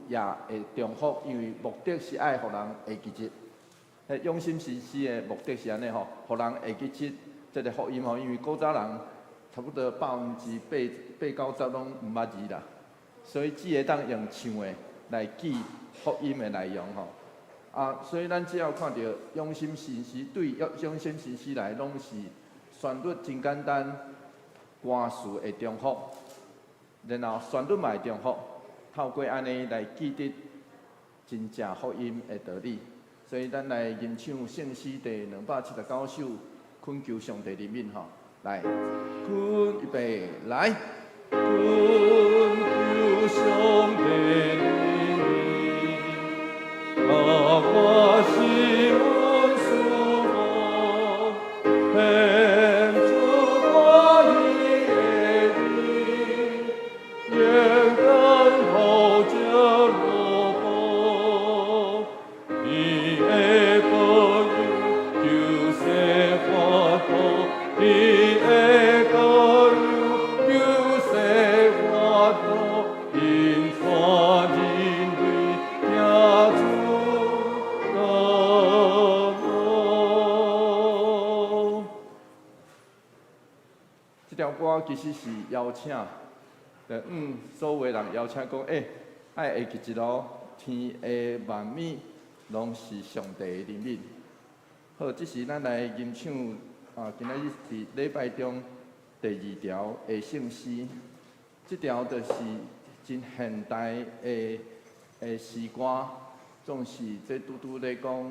也會重複，因為目的是愛予人會記得。彼永生神詩的目的是按呢吼，予人會記得這个福音吼，因為古早人差不多百分之八九十攏毋捌字啦，所以只會當用唱的來記福音的內容吼。啊，所以咱只要看著永生神詩對永生神詩來，攏是旋律真簡單，歌詞會重複，然後旋律嘛會重複，透過按呢來記得真正福音的道理。所以咱來吟唱聖詩第279首，懇求上帝憐憫吼，來，懇預備來，懇求上帝憐憫，予我心舒服，獻出我伊的靈，眼光抱着萝卜，伊的保佑救世法度，伊的保佑救世法度，引帶人類行主道路。這條歌其實是邀請，就所有的人邀請講，愛會記得哦，天下萬物攏是上帝的憐憫。好，這時咱來吟唱啊，今仔日佇禮拜中第二條的聖詩，這條就是真現代的詩歌，總是這拄拄咧講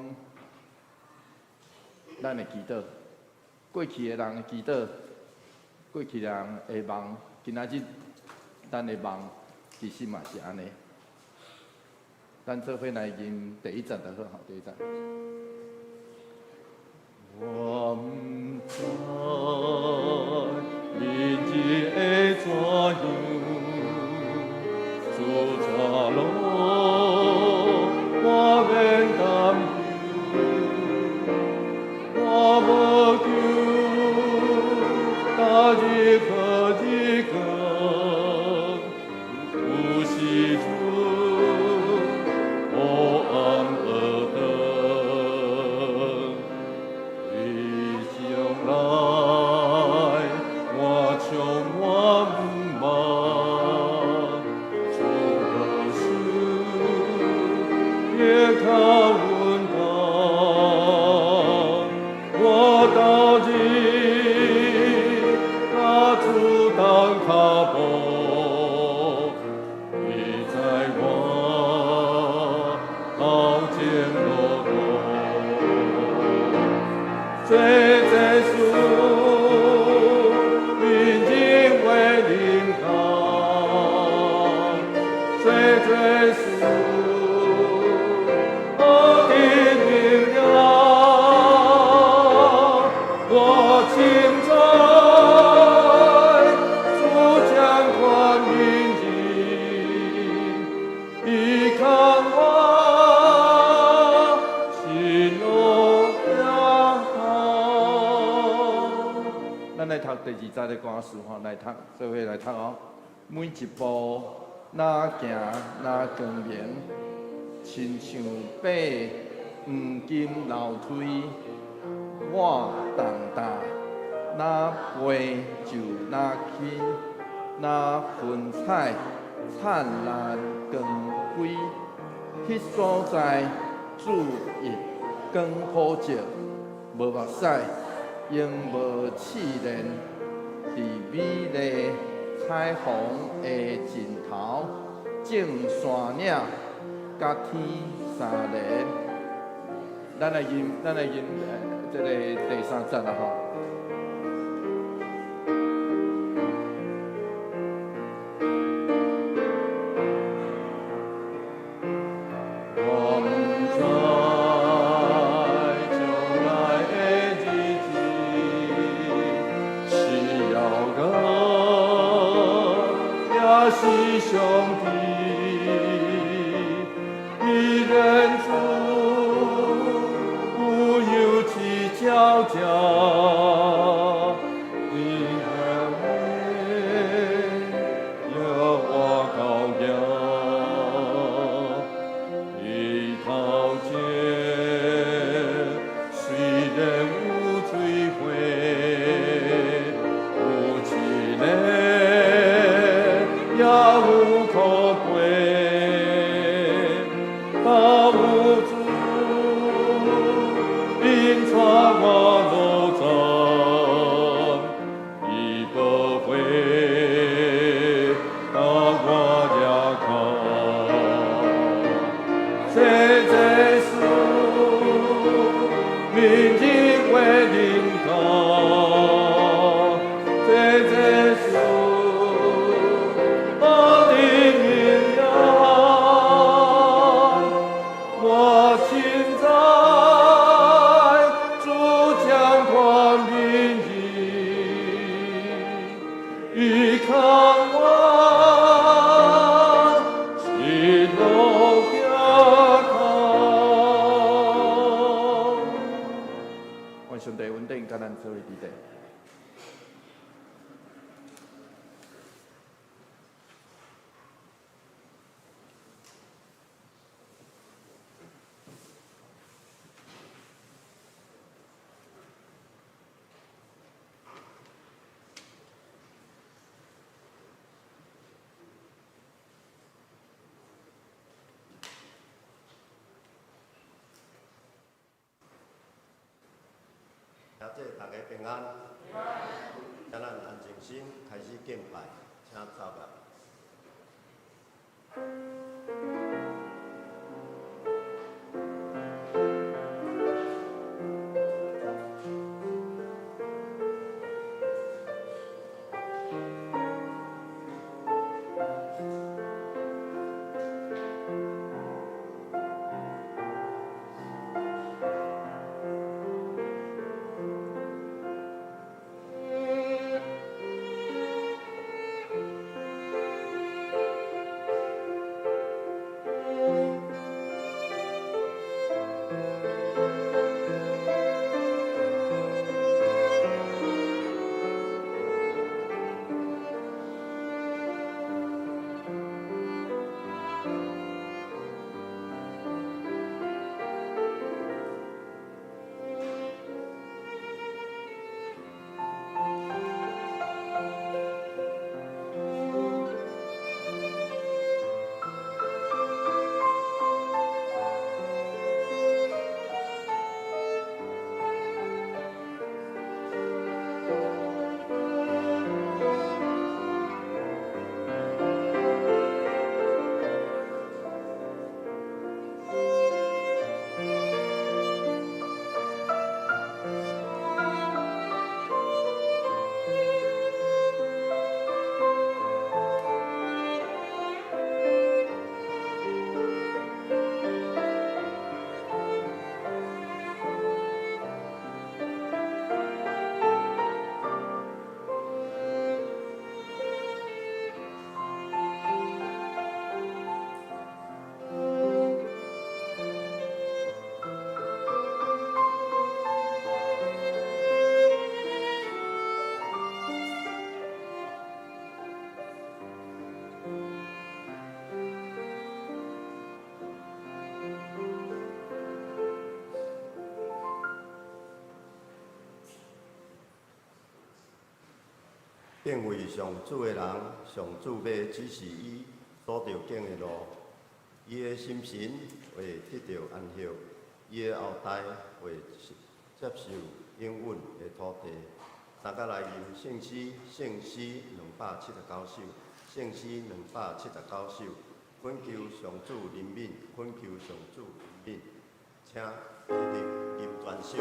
咱的祈禱，過去的人的祈禱，過去人的夢，今仔日咱的夢其實嘛是按呢。咱做伙來吟第一節就好，第一節。我毋知明日會怎樣，主帶路，我免擔憂，我無求他日好日光，有時陣黑暗黑燈，為將來我充滿望，主的手也較穩當，我到底佮主同跤步，伊在我頭前路途，做這事明日會臨到，做這事我的明了，我清知主掌權明日，伊看我心路行好。咱來讀第二節的歌詞吼，來讀，做伙來讀哦。每一步若行若光明，親像爬黃金樓梯，我重擔若背就若輕，若雲彩燦爛光輝，彼所在主日光普照，無目屎，永無試煉，佇美麗彩虹的盡頭，眾山嶺佮天相連。咱來吟這个第三節啦吼。我毋知將來的日子是遙遠，抑是相近？伊認主有一皎皎。明日會臨到，這這主我的明亮，我心知主將光明日，依靠我一路行到。願上帝恩典佮咱做伙佇咧。兄弟大家平安，請咱安靜心開始敬拜，請走吧。敬畏上主的人，上主欲指示伊所著行的路，伊的心神會得著安息，伊的後代會接受永穩的土地。大家來吟聖詩，聖詩279首，聖詩279首，懇求上主憐憫，懇求上主憐憫，請起立吟全首。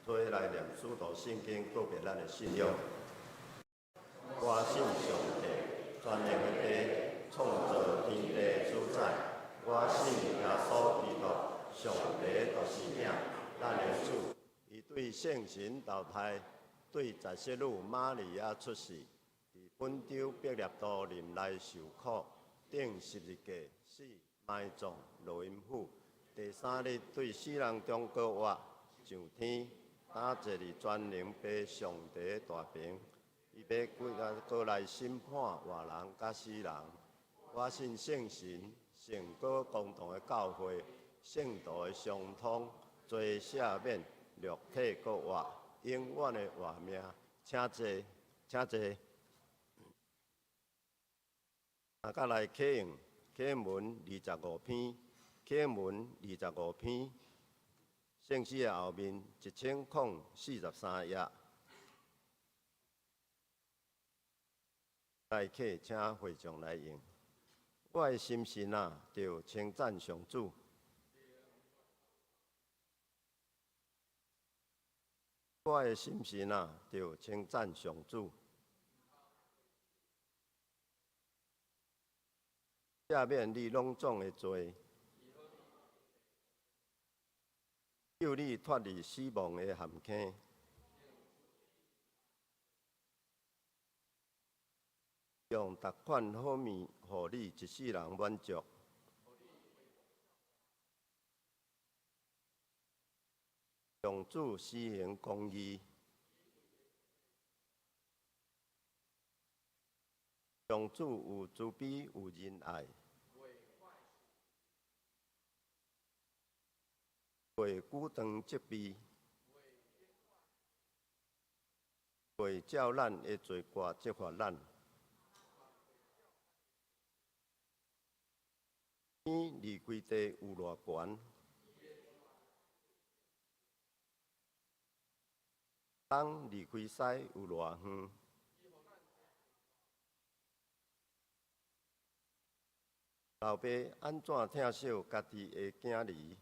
做伙來念使徒聖經，告白咱的信仰。我信上帝，全能的父，創造天地的主宰。我信耶穌基督，上帝獨生子，咱的主。伊對聖神投胎，對十色女瑪利亞出世，佇本丟彼拉多任內受苦，釘十字架，死，埋葬，落陰府。第三日對死人中復活，上天，擔坐佇全能父上帝大爿。伊欲閣來審判活人佮死人。我信聖神，聖膏公同的教會，聖徒的相通，罪赦免，肉體復活，永遠的活命。請坐，請坐。大家來啟用啟文二十五篇，啟文二十五篇，聖詩的後面1043頁。來客，請會眾來用。我的心神啊，著稱讚上主。我的心神啊，著稱讚上主。赦免你攏總的罪，救你脫離死亡的陷坑。用逐款好物，予你一世人滿足。上主施行公義，上主有慈悲有仁愛，袂阻斷責備，袂照咱的罪過責罰咱。天離開地有偌懸？東離開西有偌遠？老爸按怎疼惜家己的囝兒？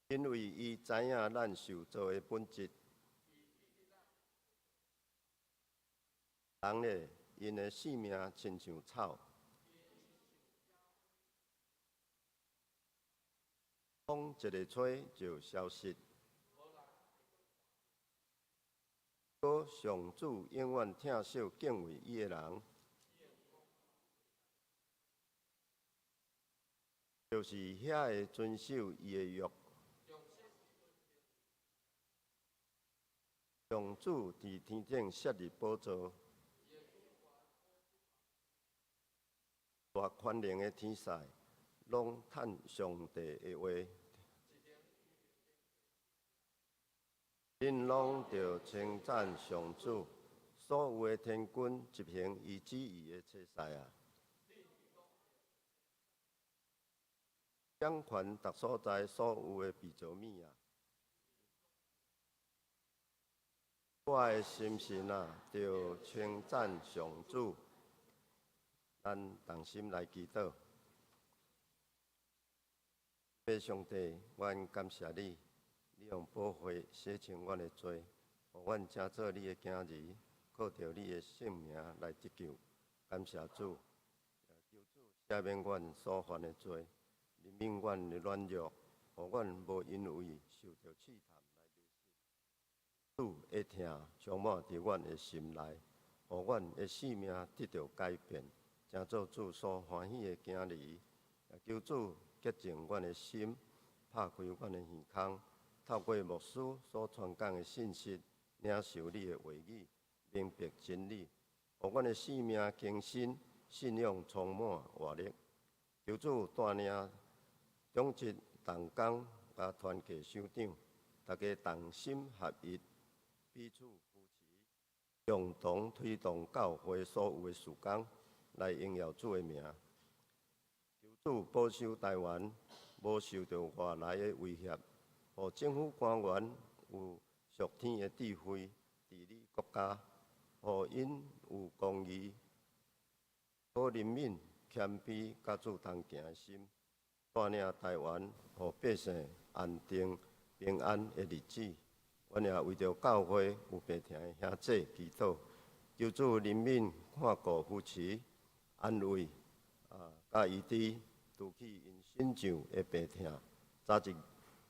因為伊知影咱受造的本質。人咧，𪜶的性命親像草，風一个吹就消失。閣上主永遠疼惜敬畏伊的人，就是遐个遵守伊的約。上主佇天頂設立寶座。大權能的天使，攏嘆上帝的話。恁攏著稱讚上主，所有的天軍執行伊旨意的差使啊！掌權逐所在所有的被造物啊！我的心神啊，著稱讚上主。咱同心來祈禱，父上帝，阮感謝你，你用寶血洗清阮的罪，予阮成做你的囝兒，靠著你的聖名來得救。感謝主，求主赦免阮所犯的罪，憐憫阮的軟弱，予阮無因為受著試探來迷失。主的疼充滿佇阮的心內，予阮的生命得著改變。成做主所歡喜的囝兒，也求主潔淨阮的心，拍開阮的耳孔，透過牧師所傳講的信息，領受你的話語，明白真理，予阮的生命更新，信仰充滿活力。求主帶領長執同工佮團契首長，大家同心合一，彼此扶持，共同推動教會所有的事工，來榮耀主的名。求主保守台灣，無受著外來的威脅，予政府官員有屬天的智慧治理國家，予𪜶有公義、可憐憫、謙卑佮主同行的心，帶領臺灣，予百姓安定平安的日子。阮也為著教會有病疼的兄弟祈禱，求主憐憫、看顧、扶持、安慰，佮醫治，除去𪜶身上的病疼，早日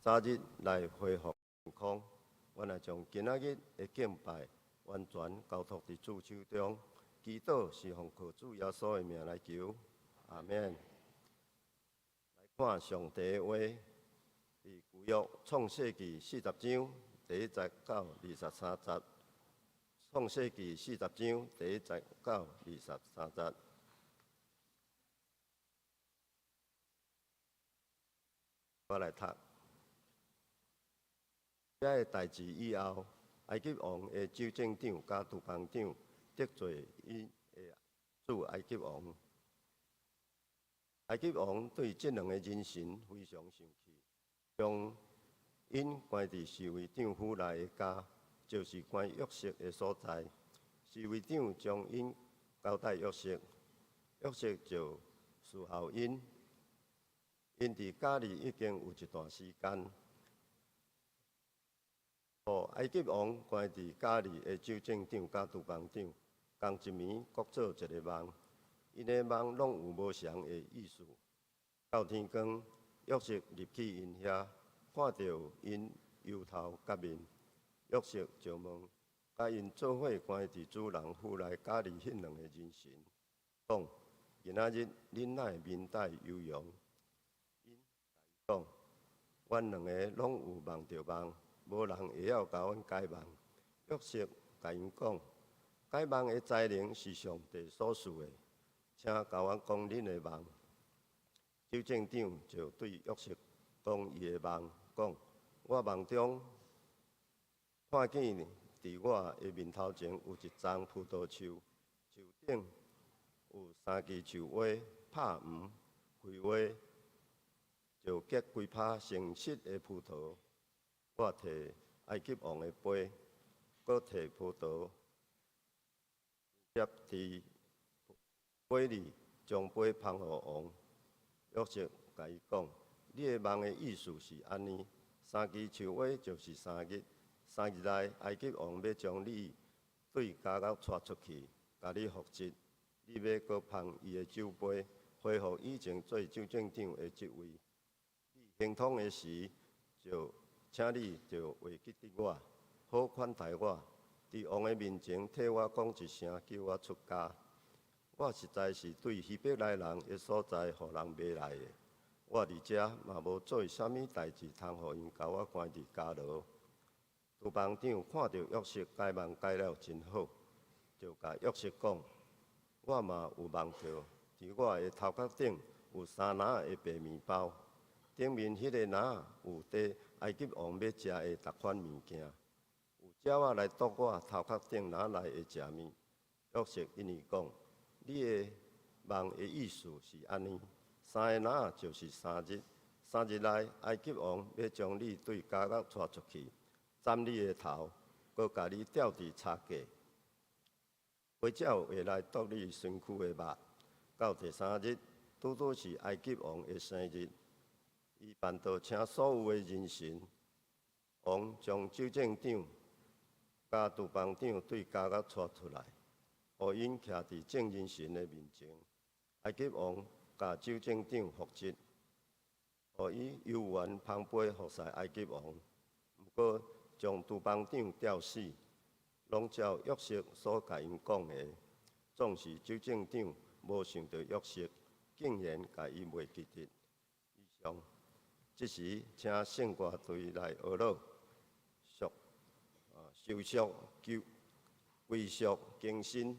早日來恢復健康。阮來將今仔日的敬拜完全交託佇主手中，祈禱是奉靠主耶穌的名來求，阿們。來看上帝的話，佇舊約創世記四十章第一節到二十三節。創世記四十章第一節到二十三節。我來讀。這个代誌以後，埃及王的酒政長佮廚房長得罪𪜶的主埃及王。埃及王對這兩個人臣非常生氣，將𪜶關佇侍衛長府內的監，就是關約瑟的所在。侍衛長將𪜶交代約瑟，約瑟就侍候𪜶。𪜶佇監裡已經有一段時間。予埃及王關佇監裡的酒政長佮廚房長，仝一暝各做一个夢，𪜶的夢攏有無仝的意思。到天光，約瑟入去𪜶遐，看著𪜶憂頭結面，約瑟就問佮𪜶做伙關佇主人府內監裡彼兩个人臣，講：今仔日恁哪會面帶憂容？𪜶講：阮兩个攏有夢著夢。無人會曉共阮解夢。約瑟共𪜶講：解夢的才能是上帝所賜的，請共阮講恁的夢。酒政長就對約瑟講伊的夢，講：我夢中看見佇我的面頭前有一叢葡萄樹，樹頂有三支樹花，拍黃開花，就結規葩成熟的葡萄。我提埃及王的杯，閣提葡萄，接佇杯裡將杯捧予王。約瑟共伊講：你的夢的意思是按呢，三支樹花就是三日，三日內埃及王欲將你對監獄帶出去，共你復職。你欲閣捧伊的酒杯，恢復以前做酒政長的職位。你行通的時，就請你著會記得我，好款待我，佇王的面前替我講一聲，救我出監。我實在是對希伯來人的所在，予人賣來的。我佇遮嘛無做啥物代誌，通予𪜶共我關佇監牢。廚房長看著約瑟解夢解了真好，就共約瑟講：我嘛有夢著，佇我的頭殼頂有三籃的白麵包，頂面彼个籃有綴埃及王欲食的逐款物件，有鳥仔來啄我頭殼頂籃內的食物。約瑟𪜶伊講：你的夢的意思是按呢，三个籃就是三日，三日內埃及王欲將你對監獄帶出去，斬你的頭，閣共你吊佇柴架。飛鳥會來啄你身軀的肉。到第三日，拄拄是埃及王的生日，伊辦桌請所有的人臣，王將酒政長佮廚房長對監獄帶出來，予𪜶徛佇眾人臣的面前。埃及王共酒政長復職，予伊猶原捧杯服侍埃及王。毋過將廚房長吊死，攏照約瑟所共𪜶講的。總是酒政長無想著約瑟，竟然共伊袂記得。以上，這時請聖歌隊來學樂，贖受贖救歸屬更新。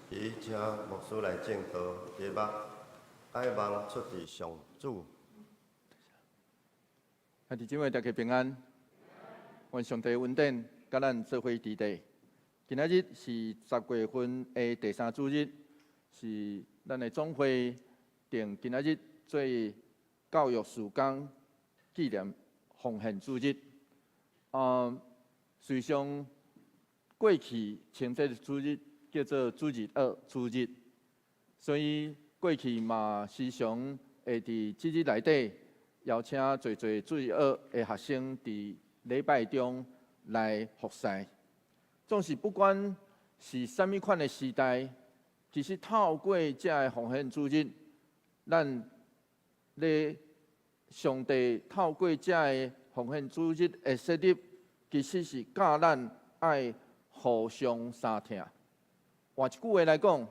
伊請牧師來證道，題目解夢出自上主。兄弟姊妹，大家平安。願上帝恩典，佮咱做伙佇底。今仔日是10月份的第三主日，是咱的總會定今仔日做教育事工紀念奉獻主日。隨上過去稱這個主日叫做主日學主日，所以過去嘛時常會佇這日內底邀請濟濟主日學的學生佇禮拜中來服侍。總是不管是啥物款的時代，其實透過這个奉獻主日，咱咧上帝透過這个奉獻主日的設立，其實是教咱愛互相相疼。換一句話來講，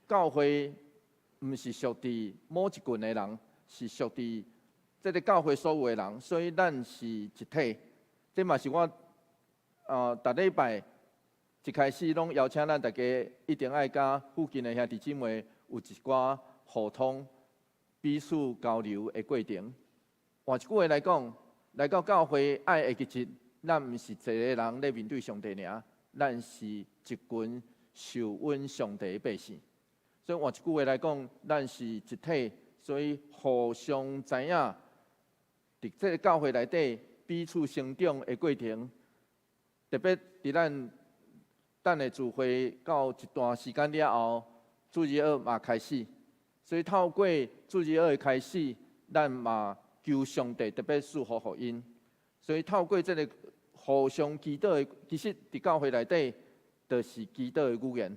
教會毋是屬佇某一群的人，是屬佇這个教會所有的人，所以咱是一體。這嘛是我逐禮拜一開始攏邀請咱大家一定愛佮附近的兄弟姊妹有一寡互通、彼此交流的過程。換一句話來講，來到教會愛會記得，咱毋是一個人咧面對上帝爾，咱是一群受阮上帝的百姓。所以換一句話來講，咱是一體，所以互相知影，佇這个教會內底彼此成長的過程，特別佇咱等下聚會到一段時間了後，主日學嘛開始，所以透過主日學的開始，咱嘛求上帝特別賜福予𪜶。所以透過這个互相祈禱的，其實佇教會內底，就是祈禱的語言。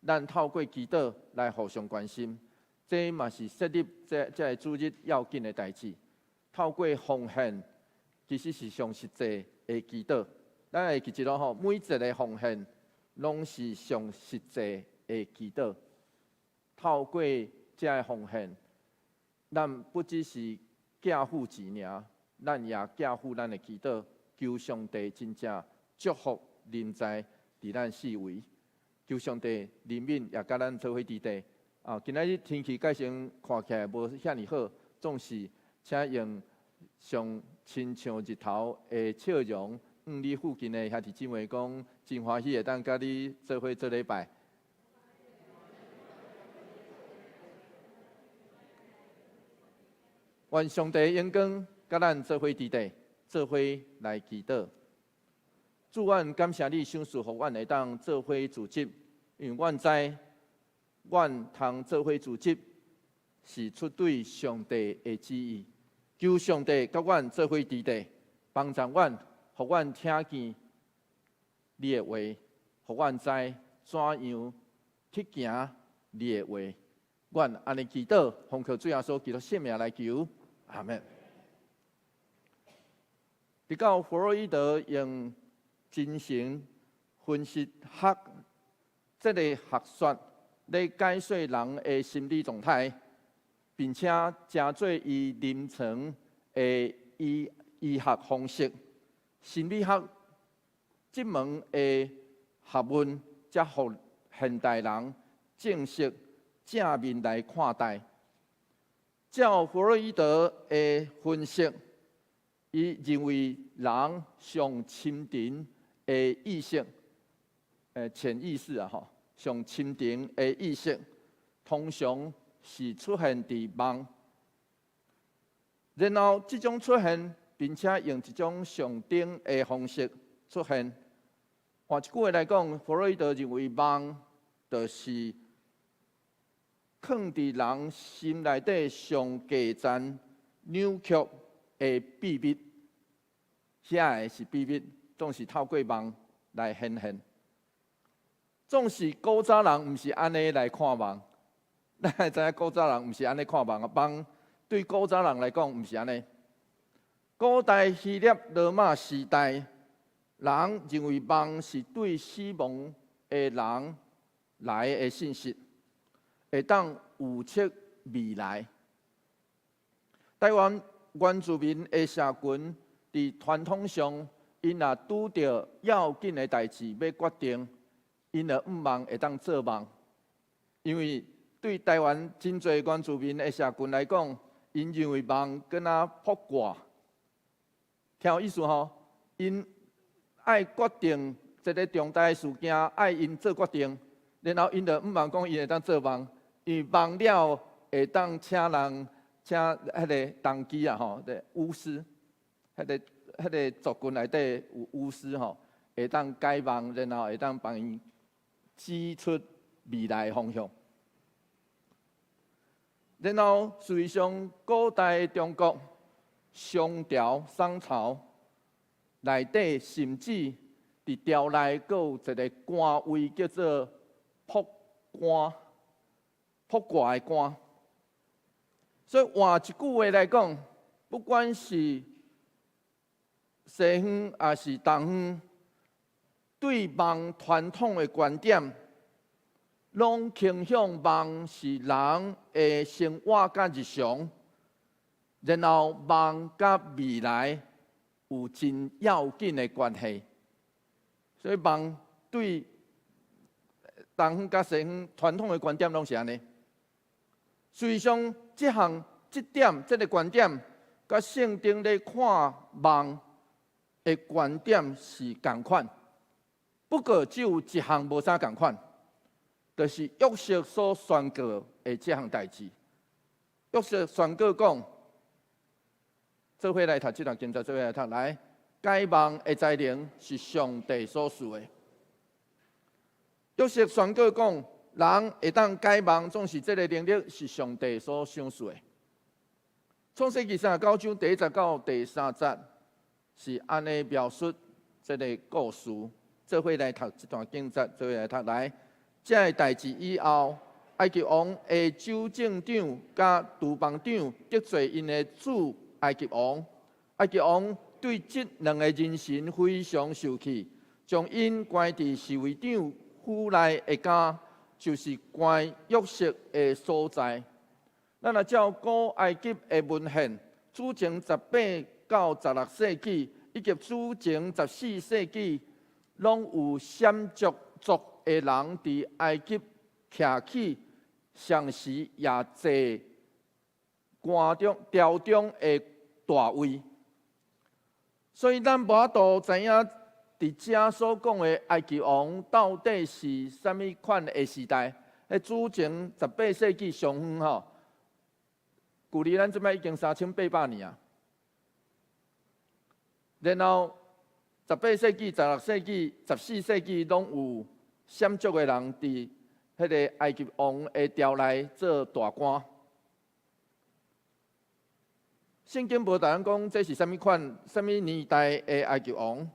咱透過祈禱來互相關心，這嘛是設立這這个主日要緊的代誌。透過奉獻，其實是上實際的祈禱。咱會記得吼，每一个奉獻攏是上實際的祈禱。透過這个奉獻，咱不只是寄付錢爾，咱也寄付咱的祈禱，求上帝真正祝福臨在佇咱四圍，求上帝憐憫也佮咱做伙佇底。啊，今仔日天氣改成看起來無遐爾好，總是請用上親像日頭的笑容，向你附近的兄弟姊妹講，真歡喜會當佮你做伙做禮拜。願上帝榮光佮咱做伙佇底，做伙來祈禱。主，阮感謝你賞賜予阮會當做伙聚集，因為阮知，阮通做伙聚集是出對上帝的旨意。求上帝佮阮做伙佇底，幫助阮，予阮聽見你的話，予阮知怎樣去行你的話。阮按呢祈禱，奉靠主耶穌基督聖名來求，阿們。直到弗洛伊德用精神分析學這个學說來解說人的心理狀態，並且成做伊臨床的醫醫學方式。心理學這門的學問，才予現代人正式正面來看待。照弗洛伊德的分析，伊認為人上深層的意識，潛意識啊，吼，上深層的意識，通常是出現佇夢，然後這種出現，並且用一種上等的方式出現。換一句話來講，弗洛伊德認為夢就是藏佇人心內底上低層扭曲的秘密，遐个是秘密，總是透過夢來顯現。總是古早人毋是按呢來看夢，咱會知影古早人毋是按呢看夢啊。夢對古早人來講毋是按呢。古代希臘羅馬時代，人認為夢是對死亡的人來的信息，會當預測未來。台灣原住民的社群，佇傳統上，𪜶若拄著要緊的代誌欲決定，𪜶就向望會當做夢。因為對台灣真濟原住民的社群來講，𪜶認為夢敢若卜卦，聽有意思吼？𪜶愛決定一个重大的事件，愛𪜶做決定，然後𪜶就毋茫講𪜶會當做夢，因為夢了會當請人請彼个童乩啊吼，巫師，彼个族群內底有巫師吼，會當解夢，然後會當幫𪜶指出未來的方向。然後，事實上，古代中國商朝、商朝內底，甚至佇朝內閣有一个官位叫做卜官，卜卦的官。所以換一句話來講，不管是西方抑是東方，對夢傳統的觀點，攏傾向夢是人的生活佮日常，然後夢佮未來有真要緊的關係。所以夢對東方佮西方傳統的觀點攏是按呢。事實上，這項、這點、這个觀點，佮聖經咧看夢的觀點是仝款。不過只有一項無啥仝款，就是約瑟所宣告的這項代誌。約瑟宣告講：做伙來讀這段經節，做伙來讀來。解夢的才能是上帝所賜的。約瑟宣告講，人會當解夢，總是這个能力是上帝所賞賜的。創世記39章第1節到第3節是按呢描述這个故事。做伙來讀這段經節，做伙來讀來。這个代誌以後，埃及王的酒政長佮廚房長得罪𪜶的主埃及王，埃及王對這兩个人臣非常受氣，將𪜶關佇侍衛長府內的監，就是關約瑟的所在。咱若照古埃及的文獻，主前18到16世紀，以及主前14世紀，攏有閃族族的人佇埃及徛起，同時也坐官中朝中的大位。所以咱無法度知影佇遮所講的埃及王到底是啥物款的時代？彼主前18世紀上遠吼，距離咱這擺已經3800年啊。然後18世紀、16世紀、14世紀，攏有閃族的人佇彼个埃及王的朝內做大官。聖經無共咱講這是啥物款、啥物年代的埃及王。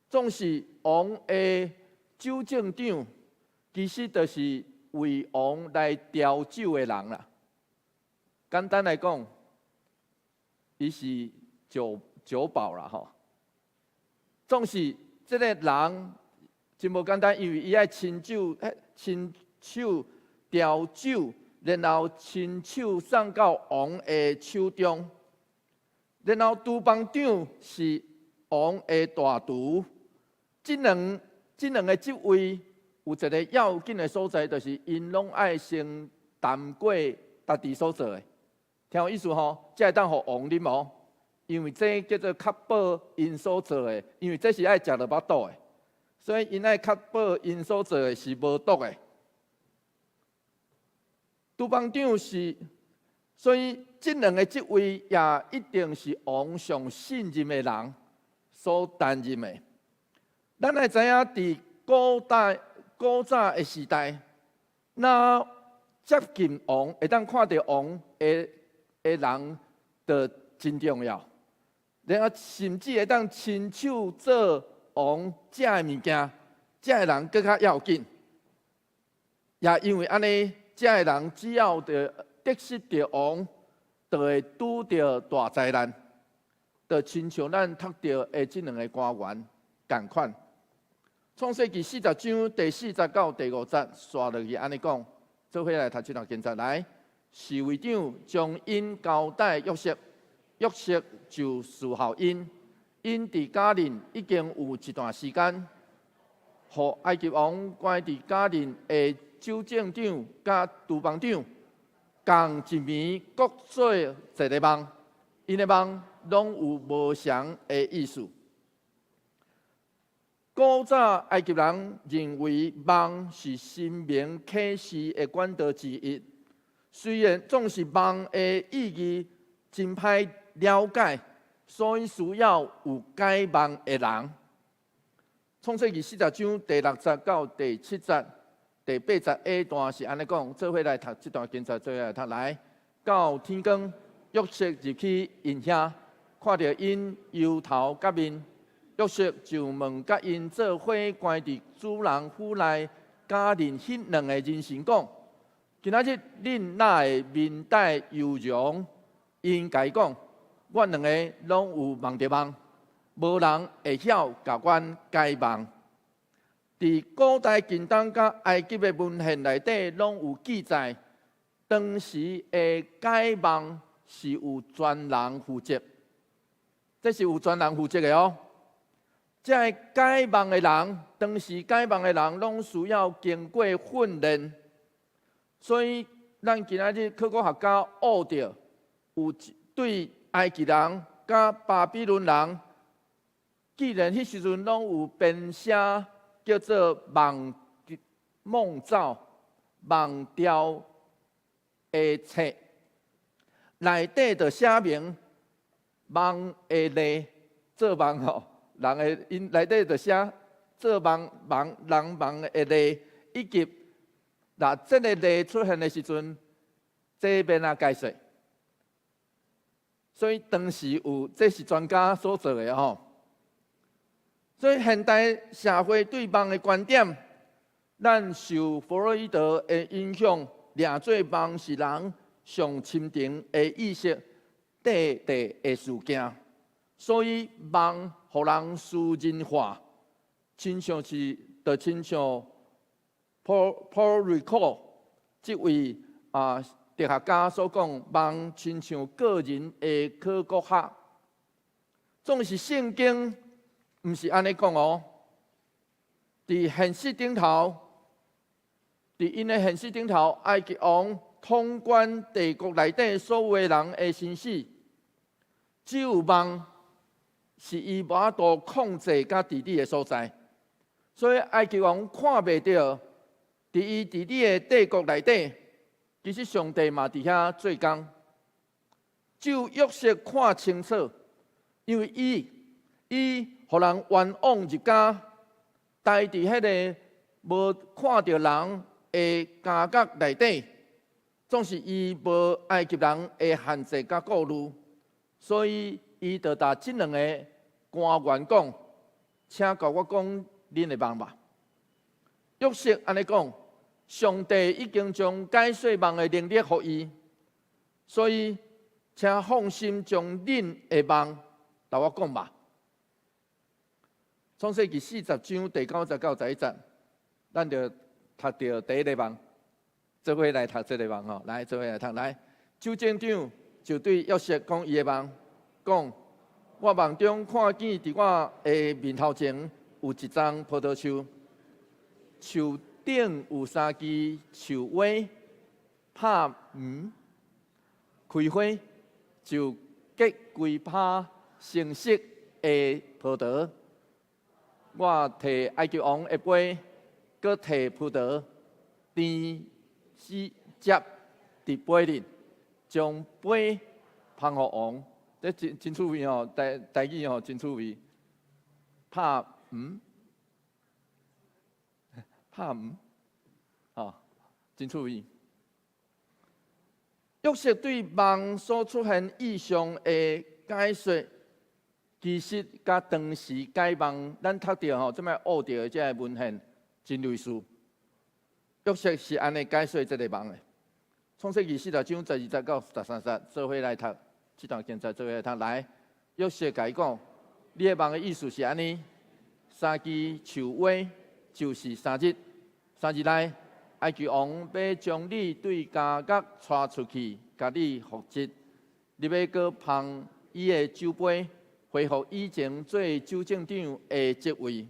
總是王的酒政長，其實就是為王來調酒的人啦。簡單來講，伊是酒酒保啦吼。總是這个人真無簡單，因為伊愛親手調酒，然後親手送到王的手中。然後廚房長是王的大廚，這兩個職位有一个要緊的所在，就是𪜶攏愛先談過家己所做的，聽有意思吼？才會當予王啉哦。因為這叫做確保𪜶所做的，因為這是愛食落腹肚的，所以𪜶愛確保𪜶所做的是無毒的。廚房長是，所以這兩个職位也一定是王上信任的人所擔任的。咱愛知影，佇古代古早的時代，若接近王，會當看著王的人，就真重要。然後甚至會當親手做王食的物件，這个人閣較要緊。也因為按呢，這个人只要著得失著王，就會拄著大災難，就親像咱讀著的這兩个官員仝款。創世記40章第4節到第5節，紲落去按呢講，做伙來讀這段經節來。侍衛長將𪜶交代約瑟，約瑟就侍候𪜶。𪜶佇監裡已經有一段時間，予埃及王關佇監裡的酒政長佮廚房長，仝一暝各做一个夢，𪜶的夢攏有無相的意思。古早埃及人認為夢是神明啟示的管道之一，雖然總是夢的意義真歹了解，所以需要有解夢的人。創世記40章第六節到第七節、第八節下段是按呢講，做伙來讀這段經節，做伙來讀來。到天光，約瑟入去𪜶遐，看著𪜶憂頭結面。約瑟就問佮𪜶做伙關佇主人府內監認彼兩个人臣講：今仔日恁哪會面帶憂容？𪜶共伊講：阮兩个攏有夢著夢，無人會曉共阮解夢。佇古代近東佮埃及的文獻內底，攏有記載，當時的解夢是有專人負責，這是有專人負責的哦。這个解夢的人，當時解夢的人攏需要經過訓練，所以咱今仔日考古學家挖著有對埃及人佮巴比倫人，既然彼時陣攏有編寫叫做夢夢兆、夢兆的冊，內底就寫明夢的例做夢吼。人的𪜶內底就寫做夢夢人夢的例，以及若這个例出現的時陣，這欲按怎解說？所以當時有，這是專家所做的吼。所以現代社會對夢的觀點，咱受弗洛伊德的影響，掠做夢是人上深層的意識綴地的事件。所以夢予人私人化，親像是，就親像 Paul Ricoeur 這位哲學家所講，夢親像個人的考古學。總是聖經毋是按呢講哦。佇現實頂頭，佇𪜶的現實頂頭，埃及王統管帝國內底所有的人的生死，只有夢是伊無法度控制佮治理的所在，所以埃及王看袂著，佇伊治理的帝國內底，其實上帝嘛佇遐做工。只有約瑟看清楚，因為伊予人冤枉入監，待佇彼个無看著人的監獄內底，總是伊無埃及人的限制佮顧慮，所以伊就共這兩个官員講，請共我講恁的夢吧。約瑟按呢講，上帝已經將解說夢的能力予伊，所以請放心將恁的夢共我講吧。創世記40章第九節到11節，咱就讀著第一个夢，做伙來讀這个夢吼，來做伙來讀來。酒政長就對約瑟講伊的夢，講，我夢中看見佇我的面頭前有一叢葡萄樹，樹頂有三支樹葳，拍黃開花，就結規葩成熟的葡萄。我提埃及王的杯，閣提葡萄甜汁汁佇杯裡，將杯捧予王。這真真趣味吼，台台語吼真趣味。拍黃，拍黃，吼，真趣味。約瑟對夢所出現異象的解說，其實佮當時解夢，咱讀著吼，這擺挖著的這个文獻真類似。約瑟是按呢解說這个夢的。創世記40章12節到13節，做伙來讀。這段經節做伙來讀來，約瑟共伊講，你的夢的意思是按呢，三支樹葳就是三日，三日內，埃及王欲將你對監獄帶出去，共你復職。你欲閣捧伊的酒杯，恢復以前做酒政長的職位。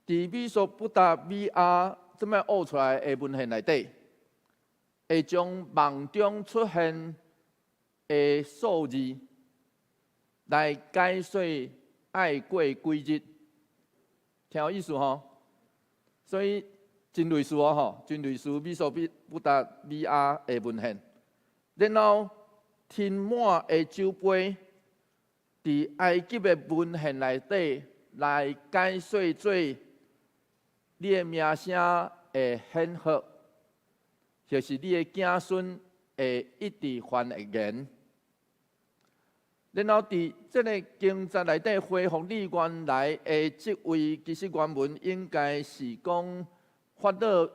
佇美索不達米亞這擺挖出來的文獻內底，會將夢中出現的數字來解說愛過幾日，聽有意思吼？所以真類似哦吼，真類似美索不達米亞的文獻。然後吞滿的酒杯，佇埃及的文獻內底來解說做你的名聲會顯赫，就是你的子孫會一直繁衍。然後佇這个經節內底恢復你原來的職位，其實原文應該是講法老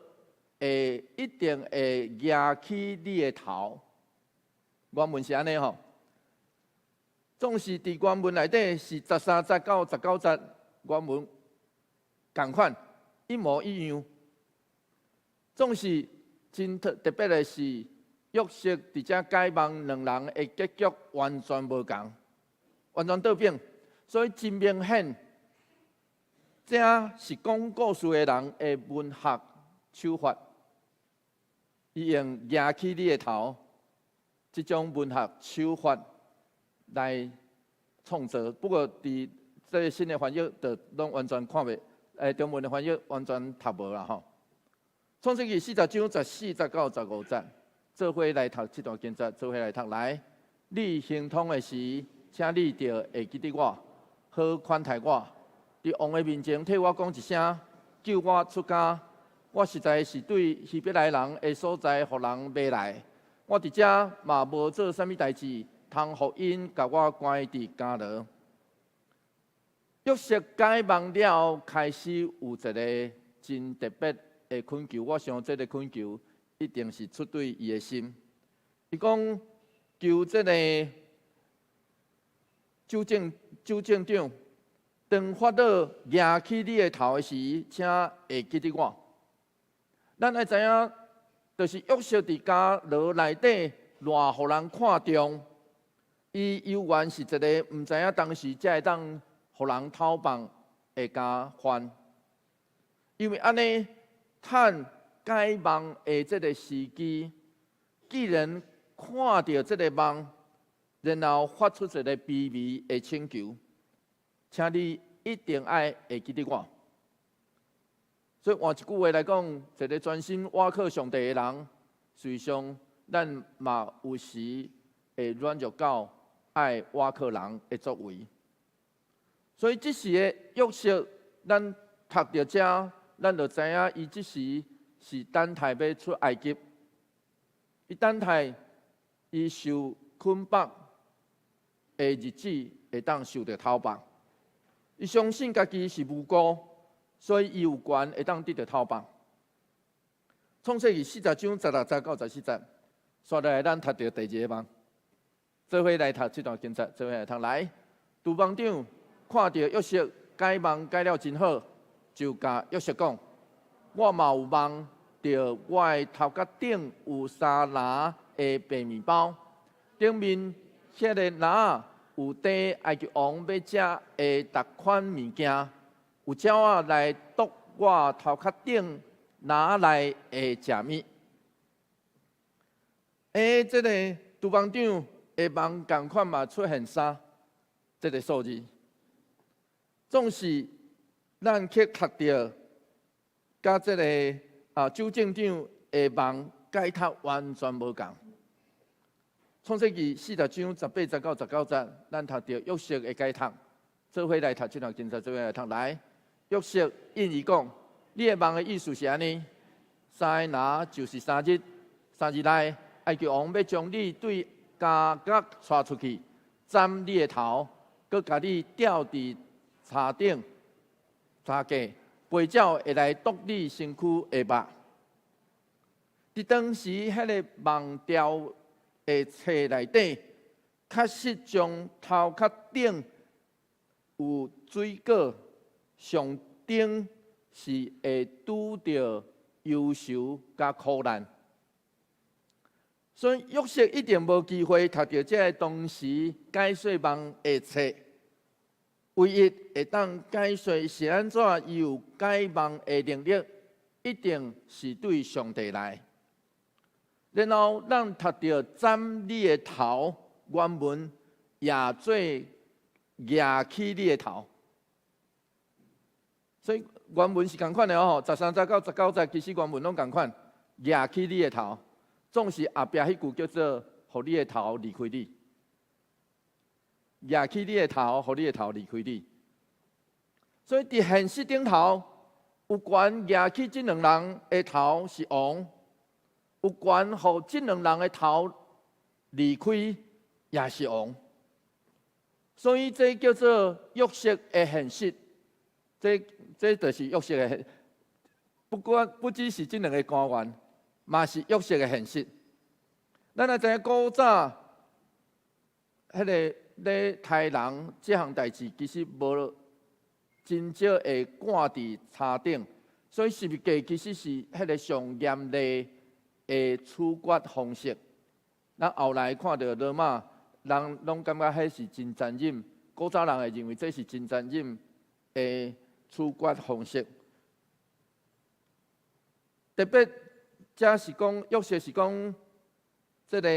會一定會夯起你的頭。原文是按呢吼，總是佇原文內底是13節到19節，原文仝款一模一樣。總是真特別的是，約瑟佇遮解夢，兩人的結局完全無仝，完全倒反，所以真明顯，這是講故事的人的文學手法，伊用夯起你的頭這種文學手法來創造。不過佇這个新的翻譯就攏完全看袂，中文的翻譯完全讀無啦吼。創世記40章14節到15節。做伙來讀這段經節，做伙來讀來。你行通的時，請你著會記得我，好款待我。佇王的面前替我講一聲，救我出監。我實在是對希伯來人的所在，予人買來。我佇遮嘛無做啥物代誌，通予𪜶共我關佇監牢。約瑟解夢了後，開始有一个真特別的懇求。我想這个懇求一定是出對伊的心。伊講求這个酒政長，當法老夯起你的頭的時，請會記得我。咱愛知影，就是約瑟佇監牢內底偌予人看重，伊猶原是一个毋知影當時才會當予人偷放的監犯。因為按呢，趁解夢的這个時機，既然看著這个夢，然後發出一个卑微的請求，請你一定愛會記得我。所以換一句話來講，一个專心倚靠上帝的人，實際上咱嘛有時會軟弱到愛倚靠人的作為。所以這時的約瑟，咱讀著這，咱就知影伊這時是等待欲出埃及。伊等待伊受捆綁的日子會當受著偷放。伊相信家己是無辜，所以伊有權會當得著偷放。創世記40章16節到14節，煞落來咱讀著第二个夢，做伙來讀這段經節，做伙來讀來。廚房長看著約瑟解夢解了真好，就共約瑟講：我嘛有夢著我的頭殼頂有三籃的白麵包，頂面彼个籃有綴埃及王欲食的逐款物件，有鳥仔來啄我頭殼頂籃內的食物。這个廚房長的夢仝款嘛出現三這个數字，總是咱去讀著，佮這个酒政長的夢解讀完全無仝。創世記40章18節到19節，咱讀著約瑟的解讀，做伙來讀這段經節，做伙來讀來。約瑟應伊講：你的夢的意思是按呢，三个籃就是三日，三日內埃及王欲將你對監獄帶出去，斬你的頭，閣共你吊佇柴頂、柴架，飛鳥會來啄你身軀的肉。佇當時彼个夢兆的冊內底，確實將頭殼頂有水果，象徵是會拄著憂愁佮苦難。所以約瑟一定無機會讀著這个當時解說夢的冊，唯一會當解說是按怎伊有解夢的能力，一定是對上帝來。然後咱讀著斬你的頭，原文也做夯起你的頭。所以原文是仝款的哦，13節到19節其實原文攏仝款，夯起你的頭，總是後壁彼句叫做，予你的頭離開你，夯起你的頭，予你的頭離開你。所以佇現實頂頭，有權夯起這兩人的頭是王，有權予這兩人的頭離開也是王。所以這叫做約瑟的現實，這就是約瑟的，不管不只是這兩个官員，嘛是約瑟的現實。咱來知影古早，彼个咧刣人這項代誌，其實無真少會掛佇柴頂，所以十字架其實是彼个上嚴厲的處決方式。咱後來看著羅馬人攏感覺彼是真殘忍，古早人會認為這是真殘忍的處決方式。特別，這是講約瑟是講，這个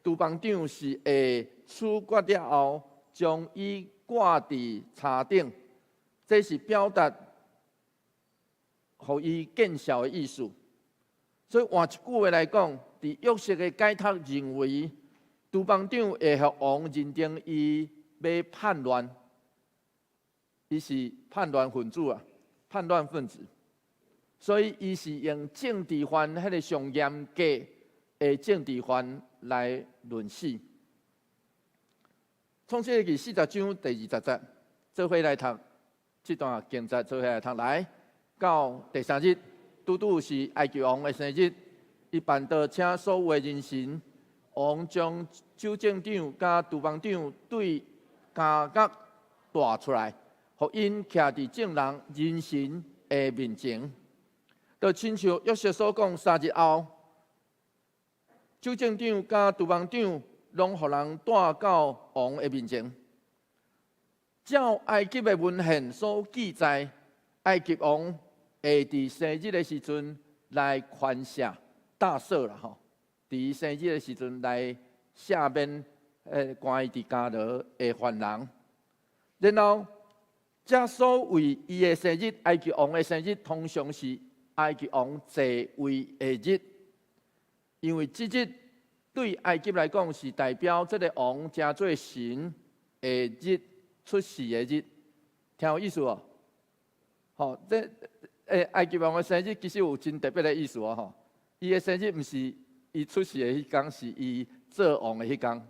廚房長是會處決了後，將伊掛佇柴頂，這是表達予伊見笑的意思。所以換一句話來講，佇約瑟的解讀認為，廚房長會予王認定伊欲叛亂，伊是叛亂分子啊，叛亂分子。所以伊是用政治犯彼个上嚴格的政治犯來論死。創世記40章第20節，做伙來讀這段經節，做伙來讀來。到第三日，拄拄是埃及王的生日，伊辦桌請所有的人臣，王將酒政長佮廚房長對監獄帶出來，予𪜶徛佇眾人人臣的面前。就親像約瑟所講，3日後，酒政長佮廚房長攏予人帶到王的面前。照埃及的文獻所記載，埃及王會佇生日的時陣來寬赦大赦啦吼，佇伊生日的時陣來赦免關伊佇監牢的犯人。然後，這所謂伊的生日，埃及王的生日，通常是埃及王坐位的日，因為這日對埃及來講是代表這个王成做神的日，出世的日，聽有意思無？吼，這埃及王的生日其實有真特別的意思哦，吼。伊的生日毋是伊出世的彼工，是伊做王的彼工。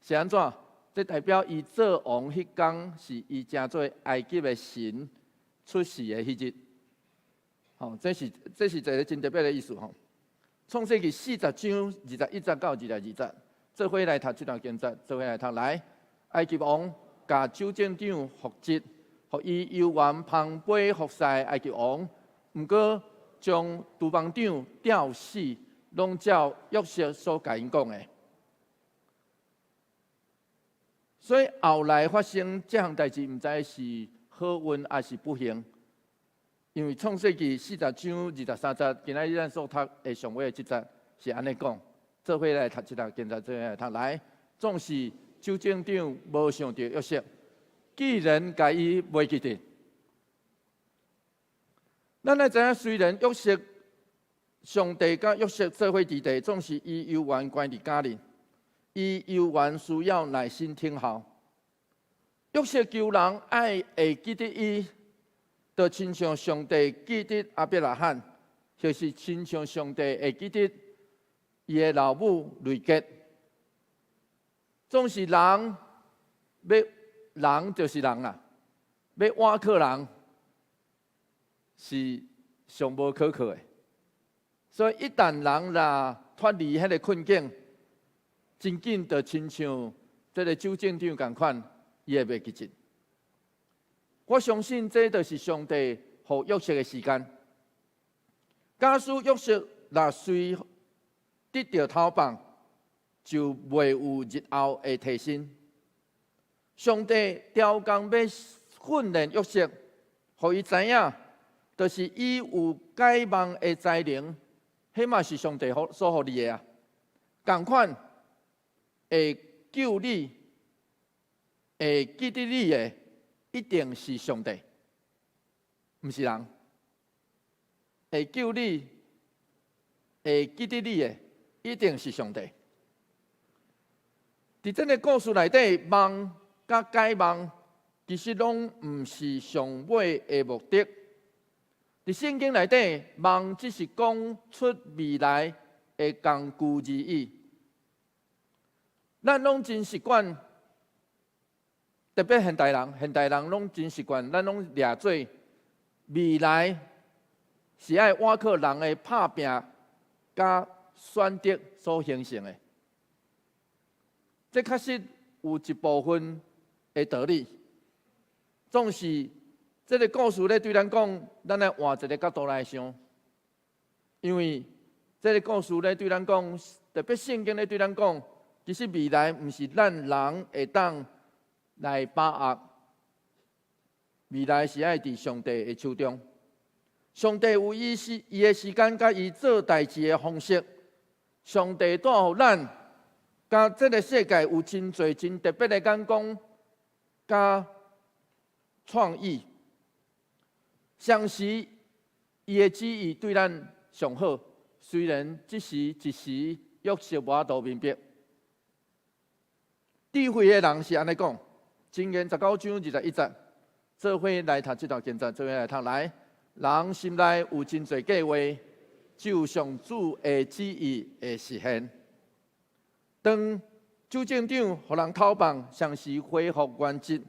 是按怎？這代表伊做王彼工是伊成做埃及的神出世的彼日。吼，這是一个真特別的意思吼。創世記40章21節到22節，做伙來讀這段經節，做伙來讀來。埃及王共酒政長復職，予伊猶原捧杯服侍埃及王，毋過將廚房長吊死，攏照約瑟所共𪜶講的。所以後來發生這項代誌，毋知是好運抑是不幸。因為創世記40章23節，今仔日咱所讀的上尾的這節是按呢講，做伙來讀這段經節，做伙來讀來。總是酒政長無想著約瑟，居然共伊袂記得。咱來知影，雖然約瑟上帝佮約瑟做伙佇地，總是伊猶原關佇監裡，伊猶原需要耐心聽候。約瑟求人愛會記得伊，就親像上帝記得亞伯拉罕，就是親像上帝會記得伊的老母雷結。總是人欲人就是人啦，欲倚靠人是上無可靠的。所以一旦人若脫離彼个困境，真緊就親像這个酒政長仝款，伊會袂記得。我相信這就是上帝予約瑟的時間。假使約瑟若隨得著頭放，就袂有日後的提升。上帝刁工欲訓練約瑟，予伊知影，就是伊有解夢的才能，彼嘛是上帝所予你的啊。仝款會救你、會記得你的，一定是上帝，毋是人。會救你、會記得你的，一定是上帝。佇這个故事內底，夢佮解夢，其實攏毋是上尾的目的。佇聖經內底，夢只是講出未來的工具而已。咱攏真習慣，特別現代人，現代人攏真習慣，咱攏掠做未來是愛倚靠人的拍拚佮選擇所形成的。這確實有一部分的道理。總是這个故事咧對咱講，咱愛換一个角度來想，因為這个故事咧對咱講，特別聖經咧對咱講，其實未來毋是咱人會當來把握，未來是愛佇上帝的手中。上帝有伊時伊的時間，佮伊做代誌的方式。上帝帶予咱，佮這个世界有真濟真特別的眼光，佮創意。相時伊的旨意對咱上好，雖然這時一時約瑟無法度明白。智慧的人是按呢講，箴言19章21節，做伙來讀這段經節，做伙來讀來。人心內有真濟計劃，只有上主的旨意會實現。當酒政長予人討放，相時恢復原職。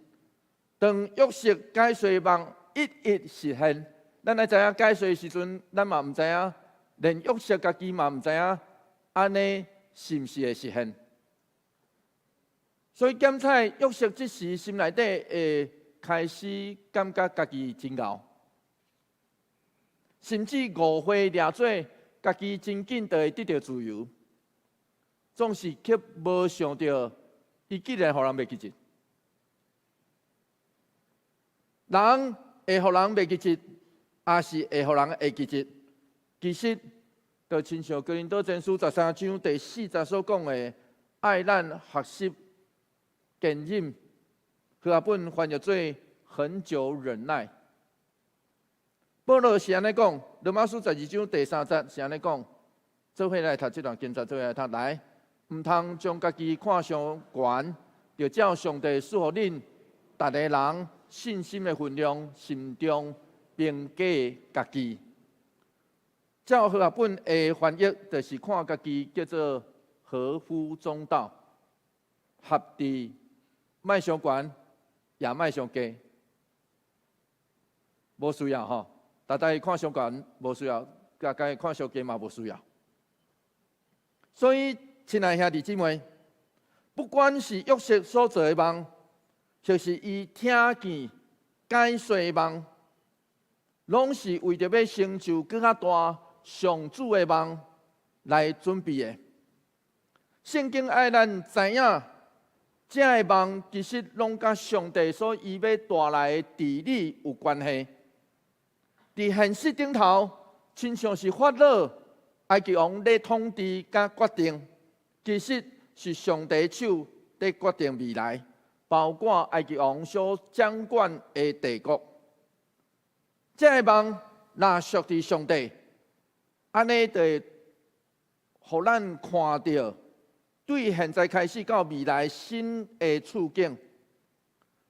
當約瑟解說夢一一實現，咱愛知影解說時陣，咱嘛毋知影，連約瑟家己嘛毋知影，按呢是毋是會實現？所以檢採約瑟這時心內底會開始感覺家己真𠢕，甚至誤會掠做家己真緊就會得著自由，總是卻無想著伊竟然予人袂記得。人會予人袂記得，抑是會予人會記得？其實，就親像哥林多前書13章第4節所講的，愛咱學習堅忍，和合本翻譯做恆久忍耐。保羅是按呢講，羅馬書12章第3節是按呢講，做伙來讀這段經節，做伙來讀來，毋通將家己看傷懸，著照上帝賜予恁逐个人信心的分量，慎重評價家己。照和合本的翻譯，就是看家己叫做合乎中道，合佇莫傷懸，也莫傷低，無需要吼。逐家看傷懸無需要，家己看傷低嘛無需要。所以，親愛兄弟姊妹，不管是約瑟所做的夢，或是伊聽見解說的夢，攏是為著欲成就閣較大上主的夢來準備的。聖經愛咱知影，這个夢其實攏佮上帝所伊欲帶來的治理有關係。佇現實頂頭，親像是法老、埃及王咧統治佮決定，其實是上帝手佇決定未來，包括埃及王所掌管的帝國。這个夢若屬佇上帝，按呢就會予咱看著對現在開始到未來新的處境。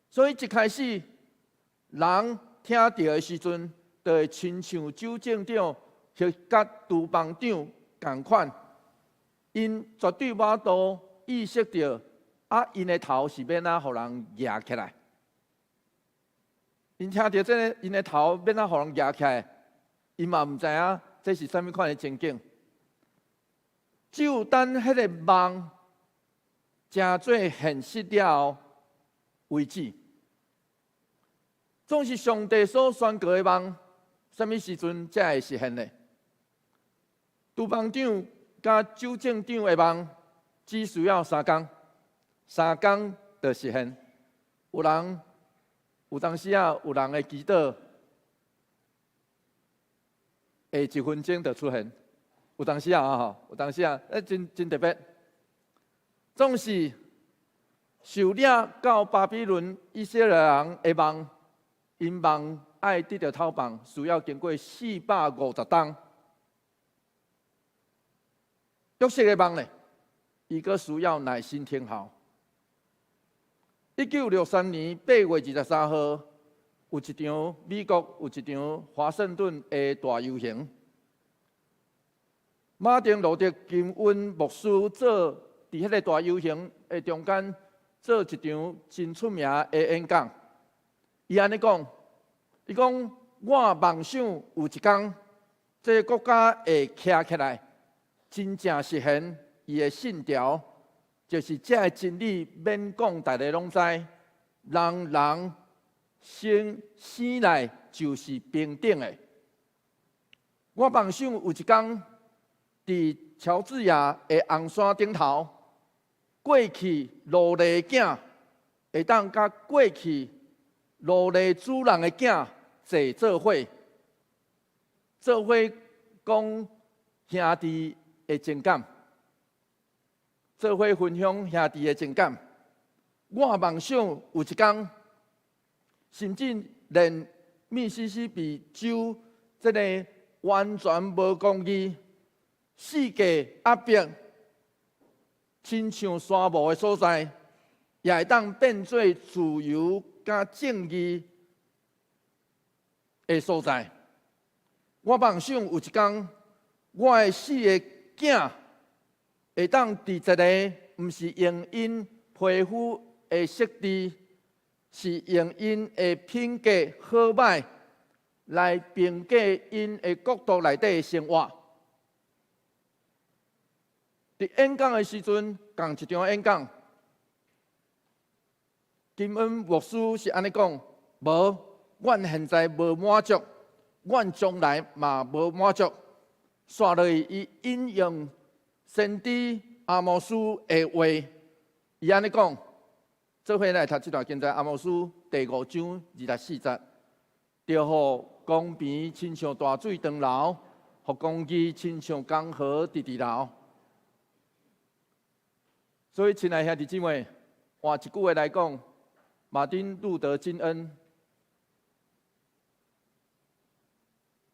所以一開始人聽著的時陣，就會親像酒政長或佮廚房長仝款，𪜶絕對無法度意識著啊，𪜶的頭是欲按怎予人夯起來。𪜶聽著這个，𪜶的頭欲按怎予人夯起來，𪜶嘛毋知影這是啥物款的情景。只有等彼个夢成做現實了後為止。總是上帝所宣告的夢，啥物時陣才會實現呢？廚房長佮酒政長的夢，只需要3工，3工就實現。有人有當時啊，有人的祈禱會一分鐘就出現。有當時啊，吼，有當時啊，欸，真真特別。總是受掠到巴比倫以色列人的夢，𪜶夢愛得著透放，需要經過450冬。約瑟的夢呢，伊閣需要耐心聽候。1963年8月23號，有一場美國有一場華盛頓的大遊行。馬丁路德金恩牧師做佇彼个大遊行的中間做一場真出名的演講。伊按呢講，伊講我夢想有一天，這个國家會徛起來，真正實現伊的信條，就是這个真理免講，大家攏知，人人生生來就是平等的。我夢想有一天，佇喬治亞的紅山頂頭，過去奴隸囝會當佮過去奴隸主人的囝坐做伙，做伙講兄弟的情感，做伙分享兄弟的情感。我夢想有一天，甚至連密西西比州這个完全無公義、世界壓迫、親像沙漠的所在，也會當變做自由佮正義的所在。我夢想有一天，我的四个囝會當佇一个毋是用𪜶皮膚的色致，是用𪜶的品格好䆀來評價𪜶的國度內底的生活。佇演講的時陣，仝一場演講，金恩牧師是按呢講：無，阮現在無滿足，阮將來嘛無滿足。紲落去，伊引用先知阿摩司的話，伊按呢講，做伙來讀這段經節，阿摩司第五章二十四節，著予公平親像大水長流，予公義親像江河直直流。所以，親愛兄弟姊妹，換一句話來講，馬丁路德金恩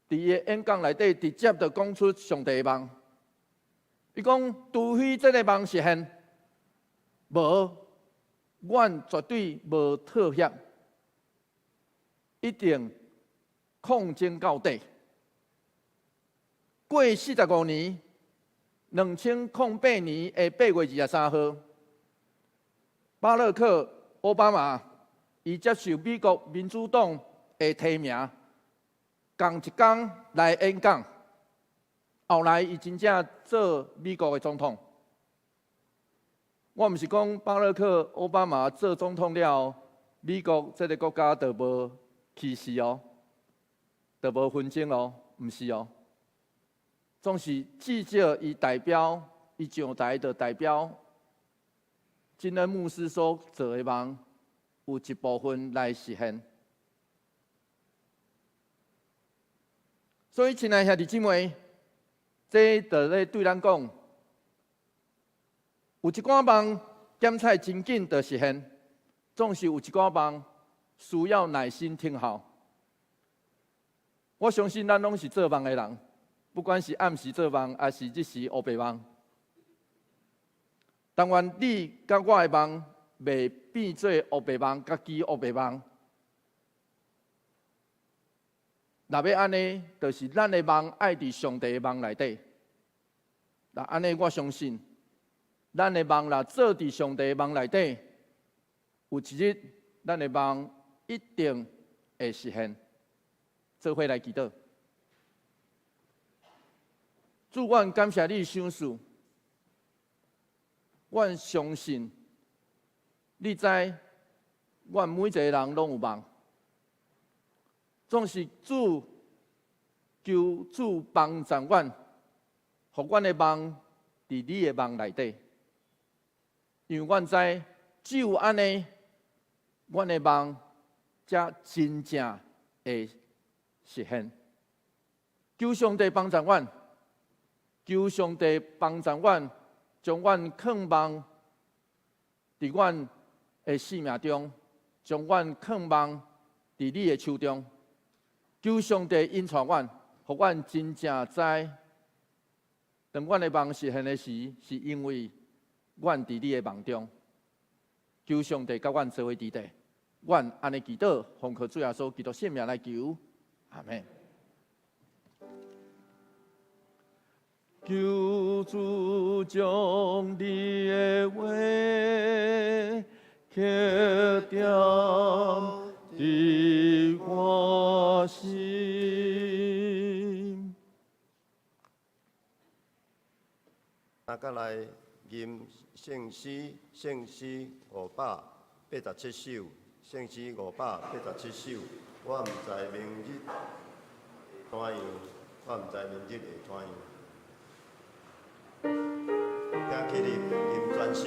佇伊的演講內底，直接就講出上帝的夢。伊講，除非這个夢實現，無，阮絕對無妥協，一定抗爭到底。過45年，2008年的8月23號，巴拉克·奧巴馬伊接受美國民主黨的提名，仝一工來演講。後來伊真正做美國的總統。我毋是講巴拉克·奧巴馬做總統了，美國這个國家就無歧視哦，就無紛爭哦，毋是哦。總是至少伊代表，伊上台就代表，金恩牧師所做的夢，有一部分來實現。所以，親愛兄弟姊妹，這就咧對咱講，有一寡夢檢採真緊就實現，總是有一寡夢需要耐心聽候。我相信咱攏是做夢的人。不管是暗時做夢，抑是日時烏白夢，但願你佮我的夢袂變做烏白夢，佮記烏白夢。若欲按呢，就是咱的夢愛佇上帝的夢內底。若按呢，我相信，咱的夢若做佇上帝的夢內底，有一日，咱的夢一定會實現。做伙來祈禱。主，阮感謝你賞賜，阮相信你知，阮每一个人攏有夢，總是主求主幫助阮，予阮的夢佇你的夢內底，因為阮知只有按呢，阮的夢才真正會實現。求上帝幫助阮，求上帝幫助阮，將阮囥望佇阮的生命中，將阮囥望佇你的手中。求上帝引帶阮，予阮真正知，當阮的夢實現的時，是因為阮佇你的夢中。求上帝佮阮做伙佇底，阮按呢祈禱，奉靠主耶穌基督聖名來求，阿們。求主將你的話刻點佇我心。大家來吟聖詩，聖詩587首，聖詩587首。我毋知明日會怎樣，我毋知明日會怎樣。請起立，吟全首。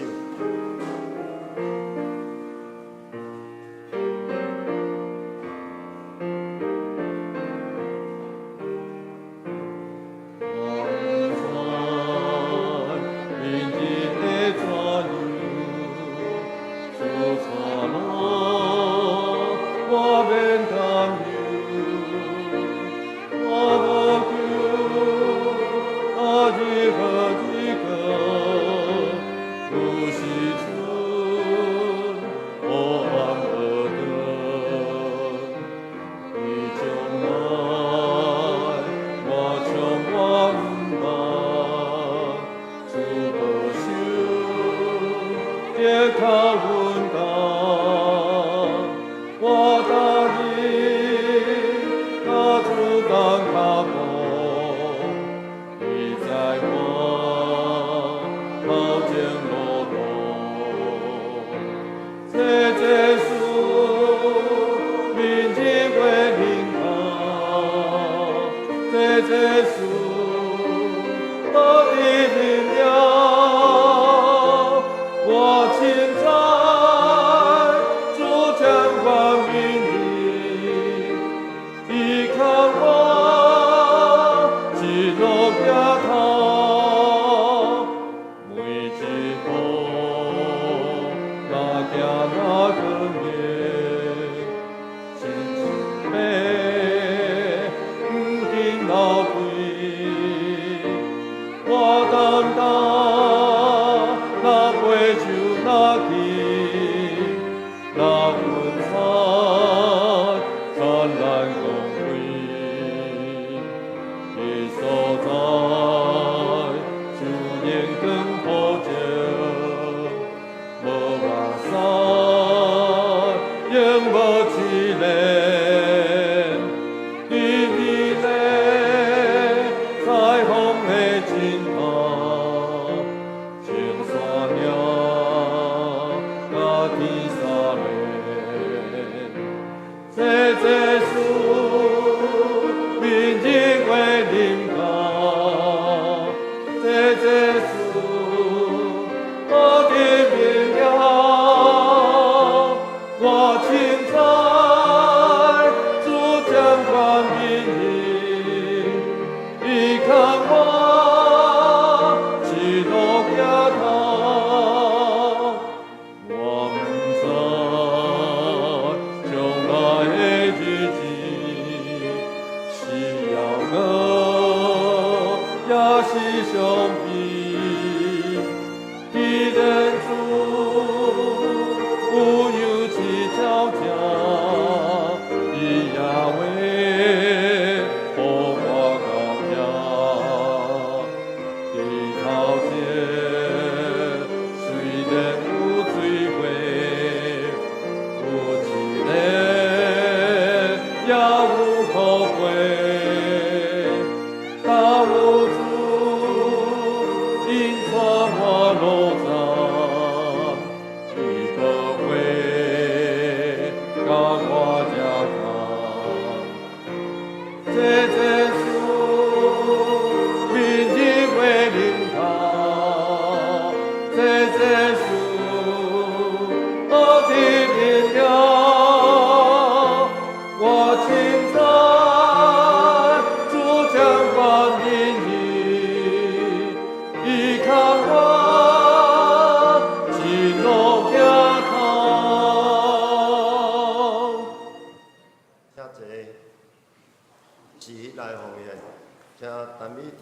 引帶我路走。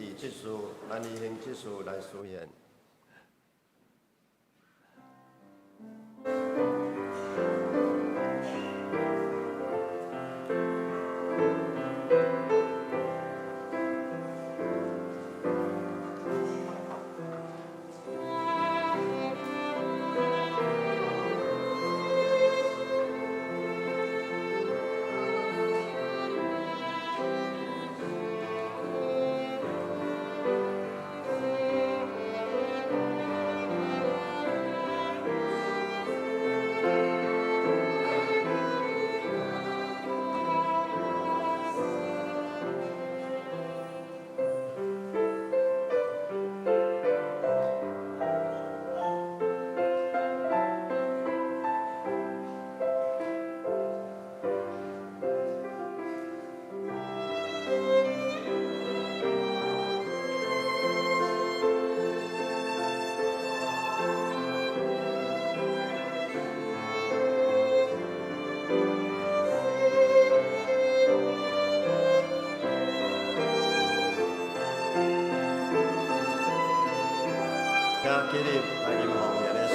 佇這事，咱以行這事來實現。請起立來吟奉獻的詩。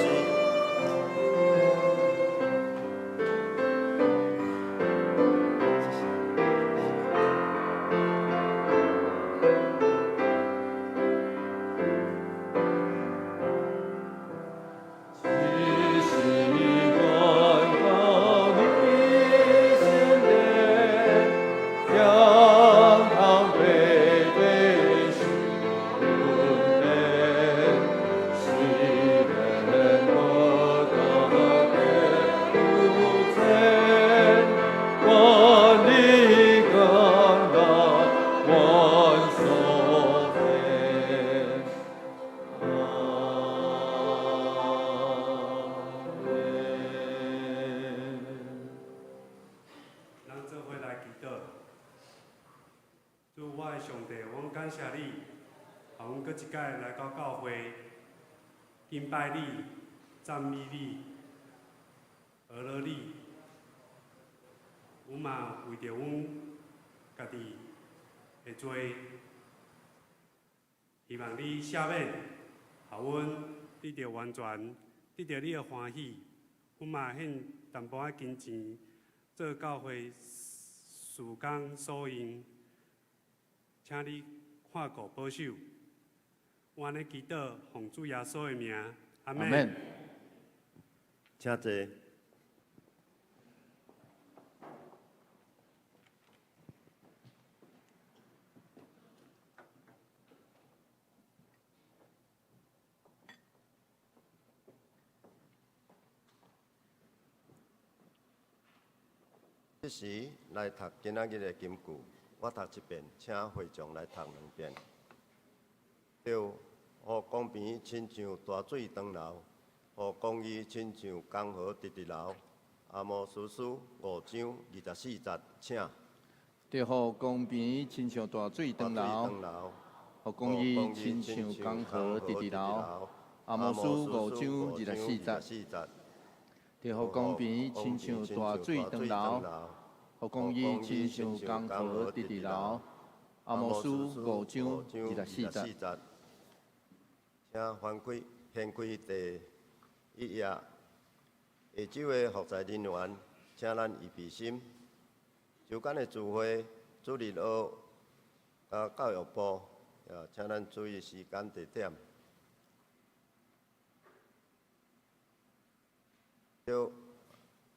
咱做伙來祈禱。主，我的上帝，阮感謝你，予阮閣一擺來到教會，敬拜你、讚美你、學了你。阮嘛為著阮家己的罪，希望你赦免，予阮得著完全，得著你的歡喜。阮嘛獻淡薄仔金錢，做教會事工所用，請你看顧保守。我按呢祈禱，奉主耶穌的名，阿們。請坐。這時來讀今仔日的金句，我讀一遍，請會眾來讀兩遍。著，予公平親像大水長流，予公義親像江河直直流。阿摩司書五章二十四節，請。著，予公平親像大水長流，予公義親像江河直直流。阿摩司五章二十四節。著，予公平親像大水長流，予公義親像江河直直流。阿摩司五章二十四節。請翻開掀開第一頁。下晝的服侍人員，請咱預備心。週間的聚會、主日學、佮教育部，請咱注意時間地點。小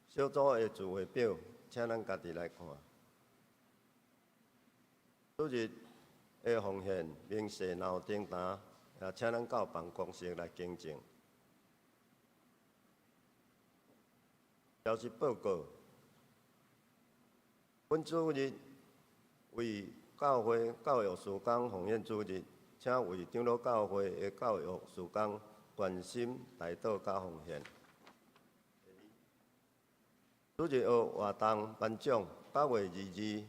小組的聚會表，請咱家己來看。主日的奉獻明細若有訂單，也請咱到辦公室來更正。消息報告：本主日為教會教育事工奉獻主日，請為長老教會的教育事工關心代禱佮奉獻。主日學活動頒獎，9月22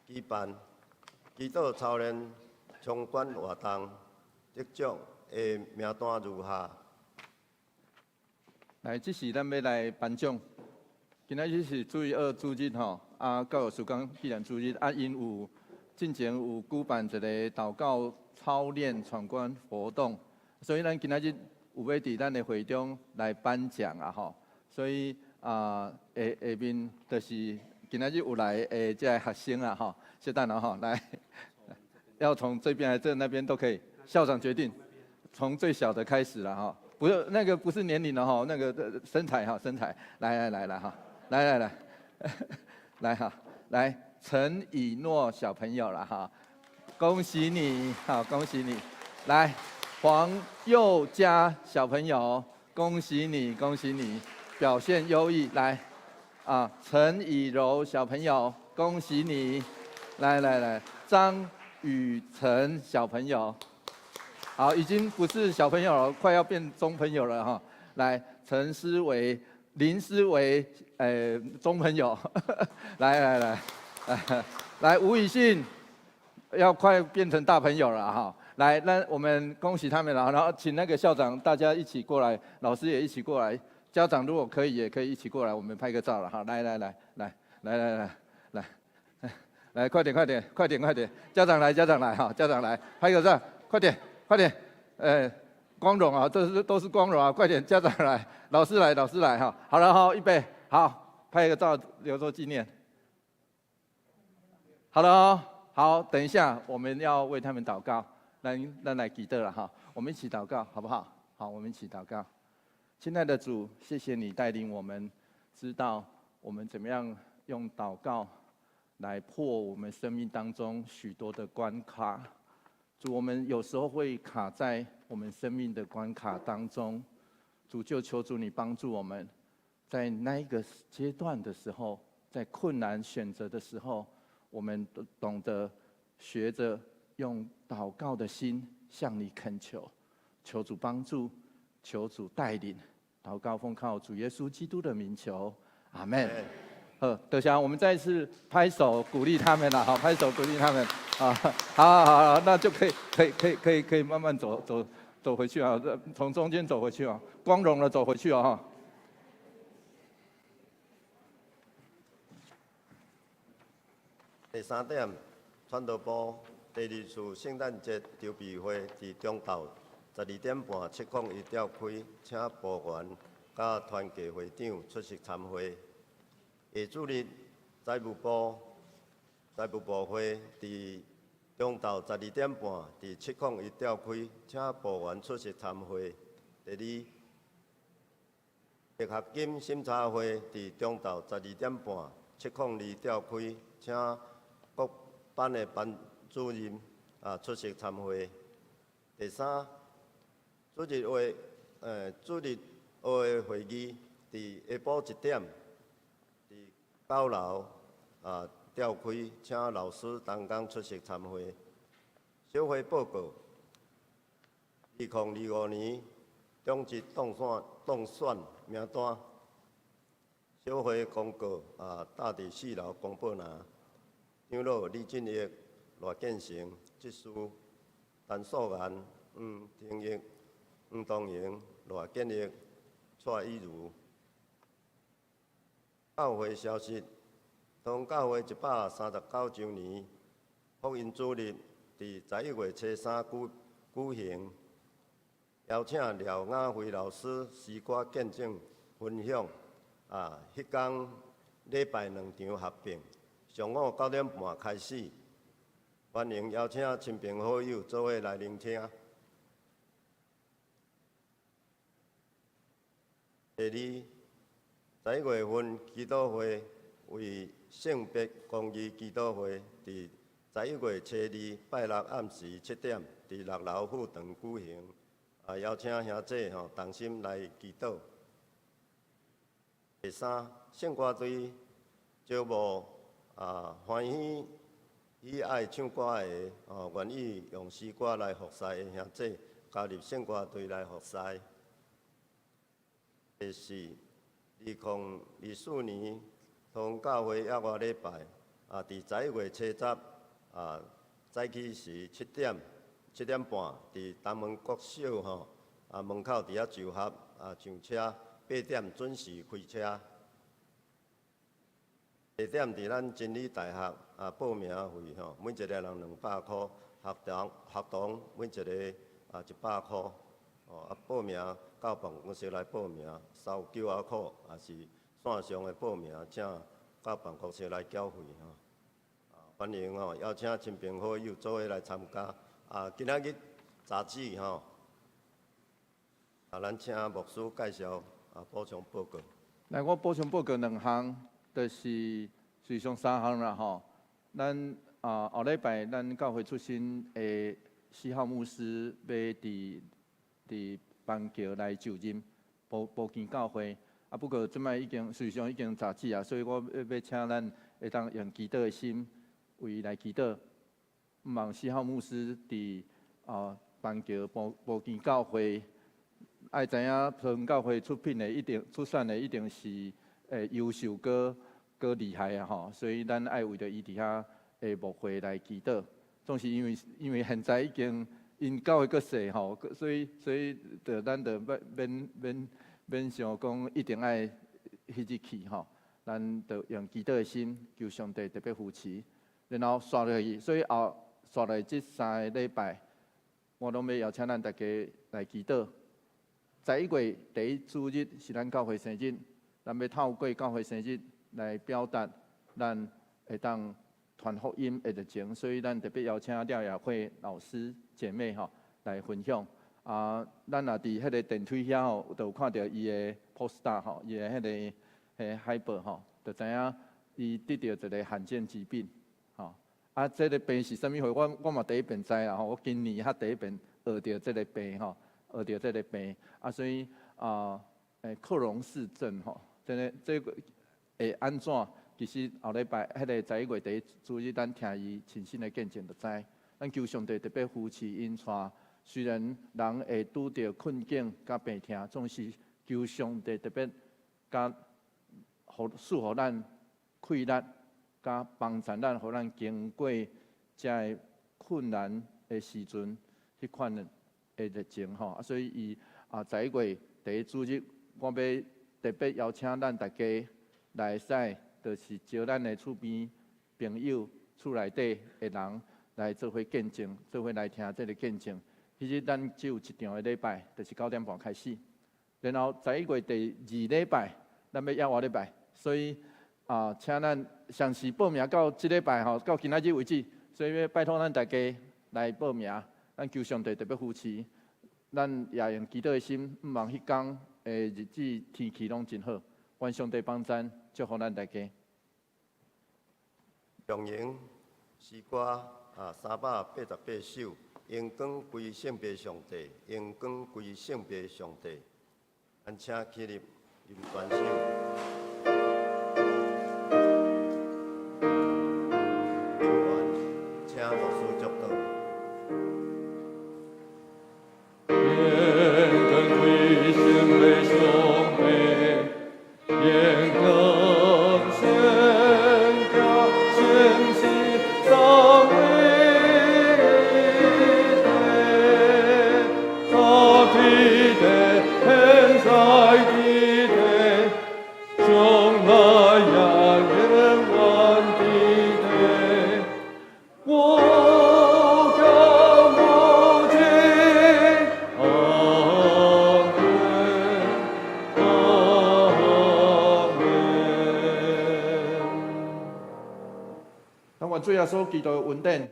舉辦祈禱操練衝關活動，得獎的名單如下。來，這時咱欲來頒獎。今仔日是主日學主日吼，啊，教育事工既然主日，啊，𪜶有進前有舉辦一个禱告操練闖關活動，所以咱今仔日有欲佇咱的會中來頒獎啊吼，所以啊下下面就是今仔日有來的這个學生啊吼，小等下吼來，要從這邊還是這那邊都可以，校長決定，從最小的開始了哈，不是那個不是年齡的哈，那個身材哈身材，來來來來哈，來來來，來哈來陳以諾小朋友了哈。恭喜你，好，恭喜你！來，黃佑嘉小朋友，恭喜你，恭喜你，表現優異。來，啊，陳以柔小朋友，恭喜你！來來來，張雨晨小朋友，好，已經不是小朋友了，快要變中朋友了哈。來，陳思維、林思維，中朋友，來來來，來，來吳以信。要快變成大朋友了哈！來，那我們恭喜他們了，然後請那個校長大家一起過來，老師也一起過來，家長如果可以也可以一起過來，我們拍個照了哈！來來來來來來來來來，快點快點快點快點，家長來家長來哈，家長來拍個照，快點快點，光榮啊，這是都是光榮啊，快點家長來，老師來老師來哈，好了哈，預備好，拍個照留作紀念。好了哦。好，等一下，我們要為他們禱告，來，咱來祈禱了哈，我們一起禱告，好不好？好，我們一起禱告。親愛的主，謝謝你帶領我們知道我們怎麼樣用禱告來破我們生命當中許多的關卡。主，我們有時候會卡在我們生命的關卡當中，主就求主你幫助我們，在那一個階段的時候，在困難選擇的時候，我們都懂得學着用禱告的心向你懇求，求主幫助，求主帶領，禱告奉靠主耶穌基督的名求，阿門。好，多謝，我們再一次拍手鼓勵他們了，好，拍手鼓勵他們，啊，好好好，那就可以，可以，可以，可以，可以慢慢走，走，走回去啊，從中間走回去啊，光榮的走回去啊，哈。第三點，傳道部第二次聖誕節籌備會佇中晝12點半701召開，請部員佮團契會長出席參會。下主日財務部財務部會佇中晝12點半佇701召開，請部員出席參會。第二，獎學金審查會佇中晝12點半702召開，請各班的班主任啊出席參會。第三，主日學的會議佇下晡1點佇9樓啊召開，請老師同工出席參會。小會報告：2025年中職當選名單。小會公告啊，貼佇4樓公布欄。長老李進益、賴建成、執事陳素顏、黃廷玉、黃東榮、賴建益、蔡以如。教會消息：桃園教會139週年福音主日，佇11月初三舉行，邀請廖雅慧老師詩歌見證分享。啊，彼工禮拜兩場合併。上午9點半開始，歡迎邀請親朋好友做伙來聆聽。第二，11月份祈禱會為性別公義祈禱會，佇11月初二拜六暗時7點，佇6樓副堂舉行。啊，邀請兄姊吼同心來祈禱。第三，聖歌隊招募啊，歡喜喜愛唱歌的哦，願意用詩歌來服侍的兄姊，加入聖歌隊來服侍。第四，2024年桃園教會額外禮拜啊，佇11月初十啊，早起時7點、7點半，佇東門國小吼啊門口佇遐集合啊上車，8點準時開車。地點佇咱真理大學啊，報名費吼，每一个人200箍，學堂學堂每一个啊100箍，哦啊報名到辦公室來報名，收 QR code，也是線上的報名，請到辦公室來繳費吼。啊，歡迎吼，邀請親朋好友做伙來參加。啊，今仔日早起吼，啊，咱請牧師介紹啊，補充報告。來，我補充報告兩項，就是實際上三項啦吼。咱啊後禮拜咱教會出身的四號牧師欲佇板橋來就任，埔埔墘教會。啊，不過這擺已經實際上已經早起啊，所以我欲請咱會當用祈禱的心為伊來祈禱。望四號牧師佇啊板橋埔埔墘教會，愛知影桃園教會出品的一定出產的一定是會優秀閣閣厲害啊吼，所以咱愛為著伊佇遐的牧會來祈禱。總是因為現在已經𪜶教會閣細吼，所以著咱著免免免免想講一定愛彼日去吼，咱著用祈禱的心求上帝特別扶持，然後紲落去，所以後紲落這三个禮拜，我攏欲邀請咱大家來祈禱。11月第一主日是咱教會生日，咱欲透過教會生日來表達咱會當傳福音的熱情，所以咱特別邀請廖雅慧老師姐妹吼來分享。啊，咱若佇彼个電梯遐吼，就有看著伊的 poster 吼，伊的彼个海報吼，就知影伊得著一个罕見疾病吼。啊，這个病是啥物貨？我嘛第一遍知啦吼，我今年才第一遍學著這个病吼，學著這个病。啊，所以啊，克隆氏症吼，這個會按怎？其實後禮拜彼个11月第一主日，咱聽伊親身的見證就知。咱求上帝特別扶持𪜶帶，雖然人會拄著困境佮病痛，總是求上帝特別佮予賜予咱氣力，佮幫助咱，予咱經過這个困難的時陣，彼款的熱情吼。啊，所以伊啊，11月第一主日，我欲特別邀請咱大家來使，就是招咱的厝邊朋友、厝內底的人來做伙見證，做伙來聽這个見證。彼日咱只有一場的禮拜，就是9點半開始。然後11月第二禮拜，咱欲猶活禮拜，所以啊，請咱詳細報名到這禮拜吼，到今仔日為止。所以欲拜託咱大家來報名，咱求上帝特別扶持，咱也用祈禱的心，向望彼工的日子天氣攏真好，願上帝幫贊，祝福咱大家。長榮詩歌啊，388首，榮光歸聖父上帝，榮光歸聖父上帝。咱請起立，林傳手。請牧師祝禱。榮光歸聖父上帝，榮光聖子聖神三位一體，早佇地，現在佇地，將來也永遠佇地。無窮無盡，阿門，阿門。咱願主耶穌基督的恩典，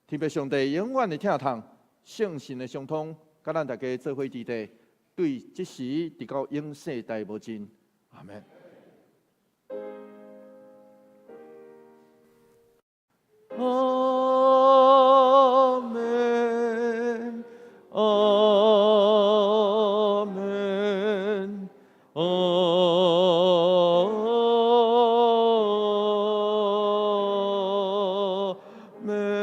天父上帝永遠的疼痛，聖神的相通，佮咱大家做伙佇地，對這時直到永世代無盡。阿門。阿門，阿門，阿門。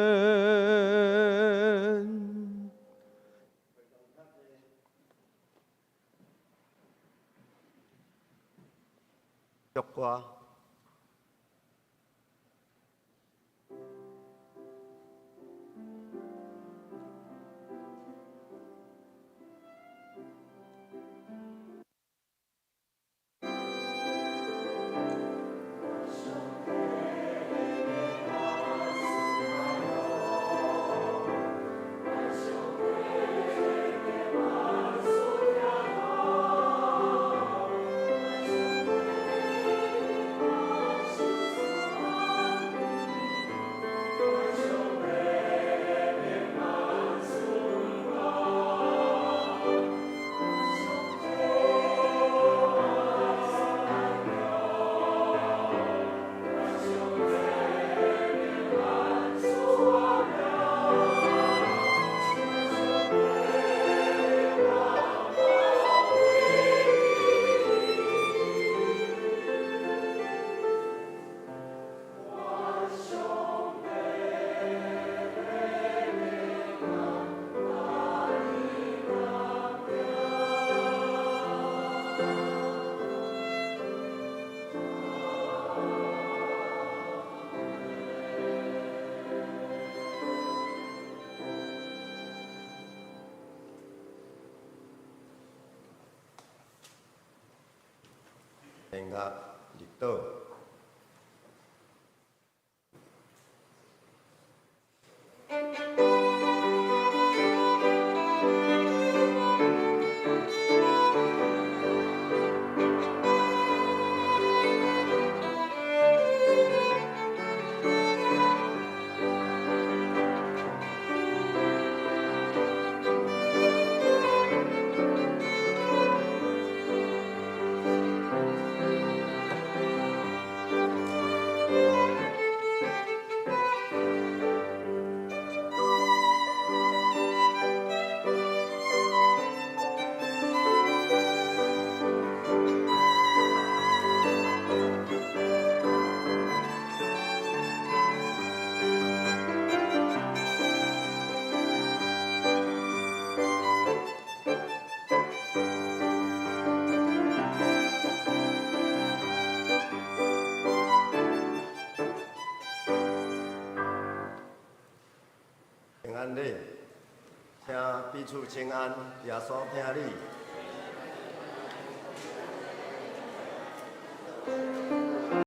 祝歌。弦樂入島。平安禮，請彼此請安，耶穌疼你。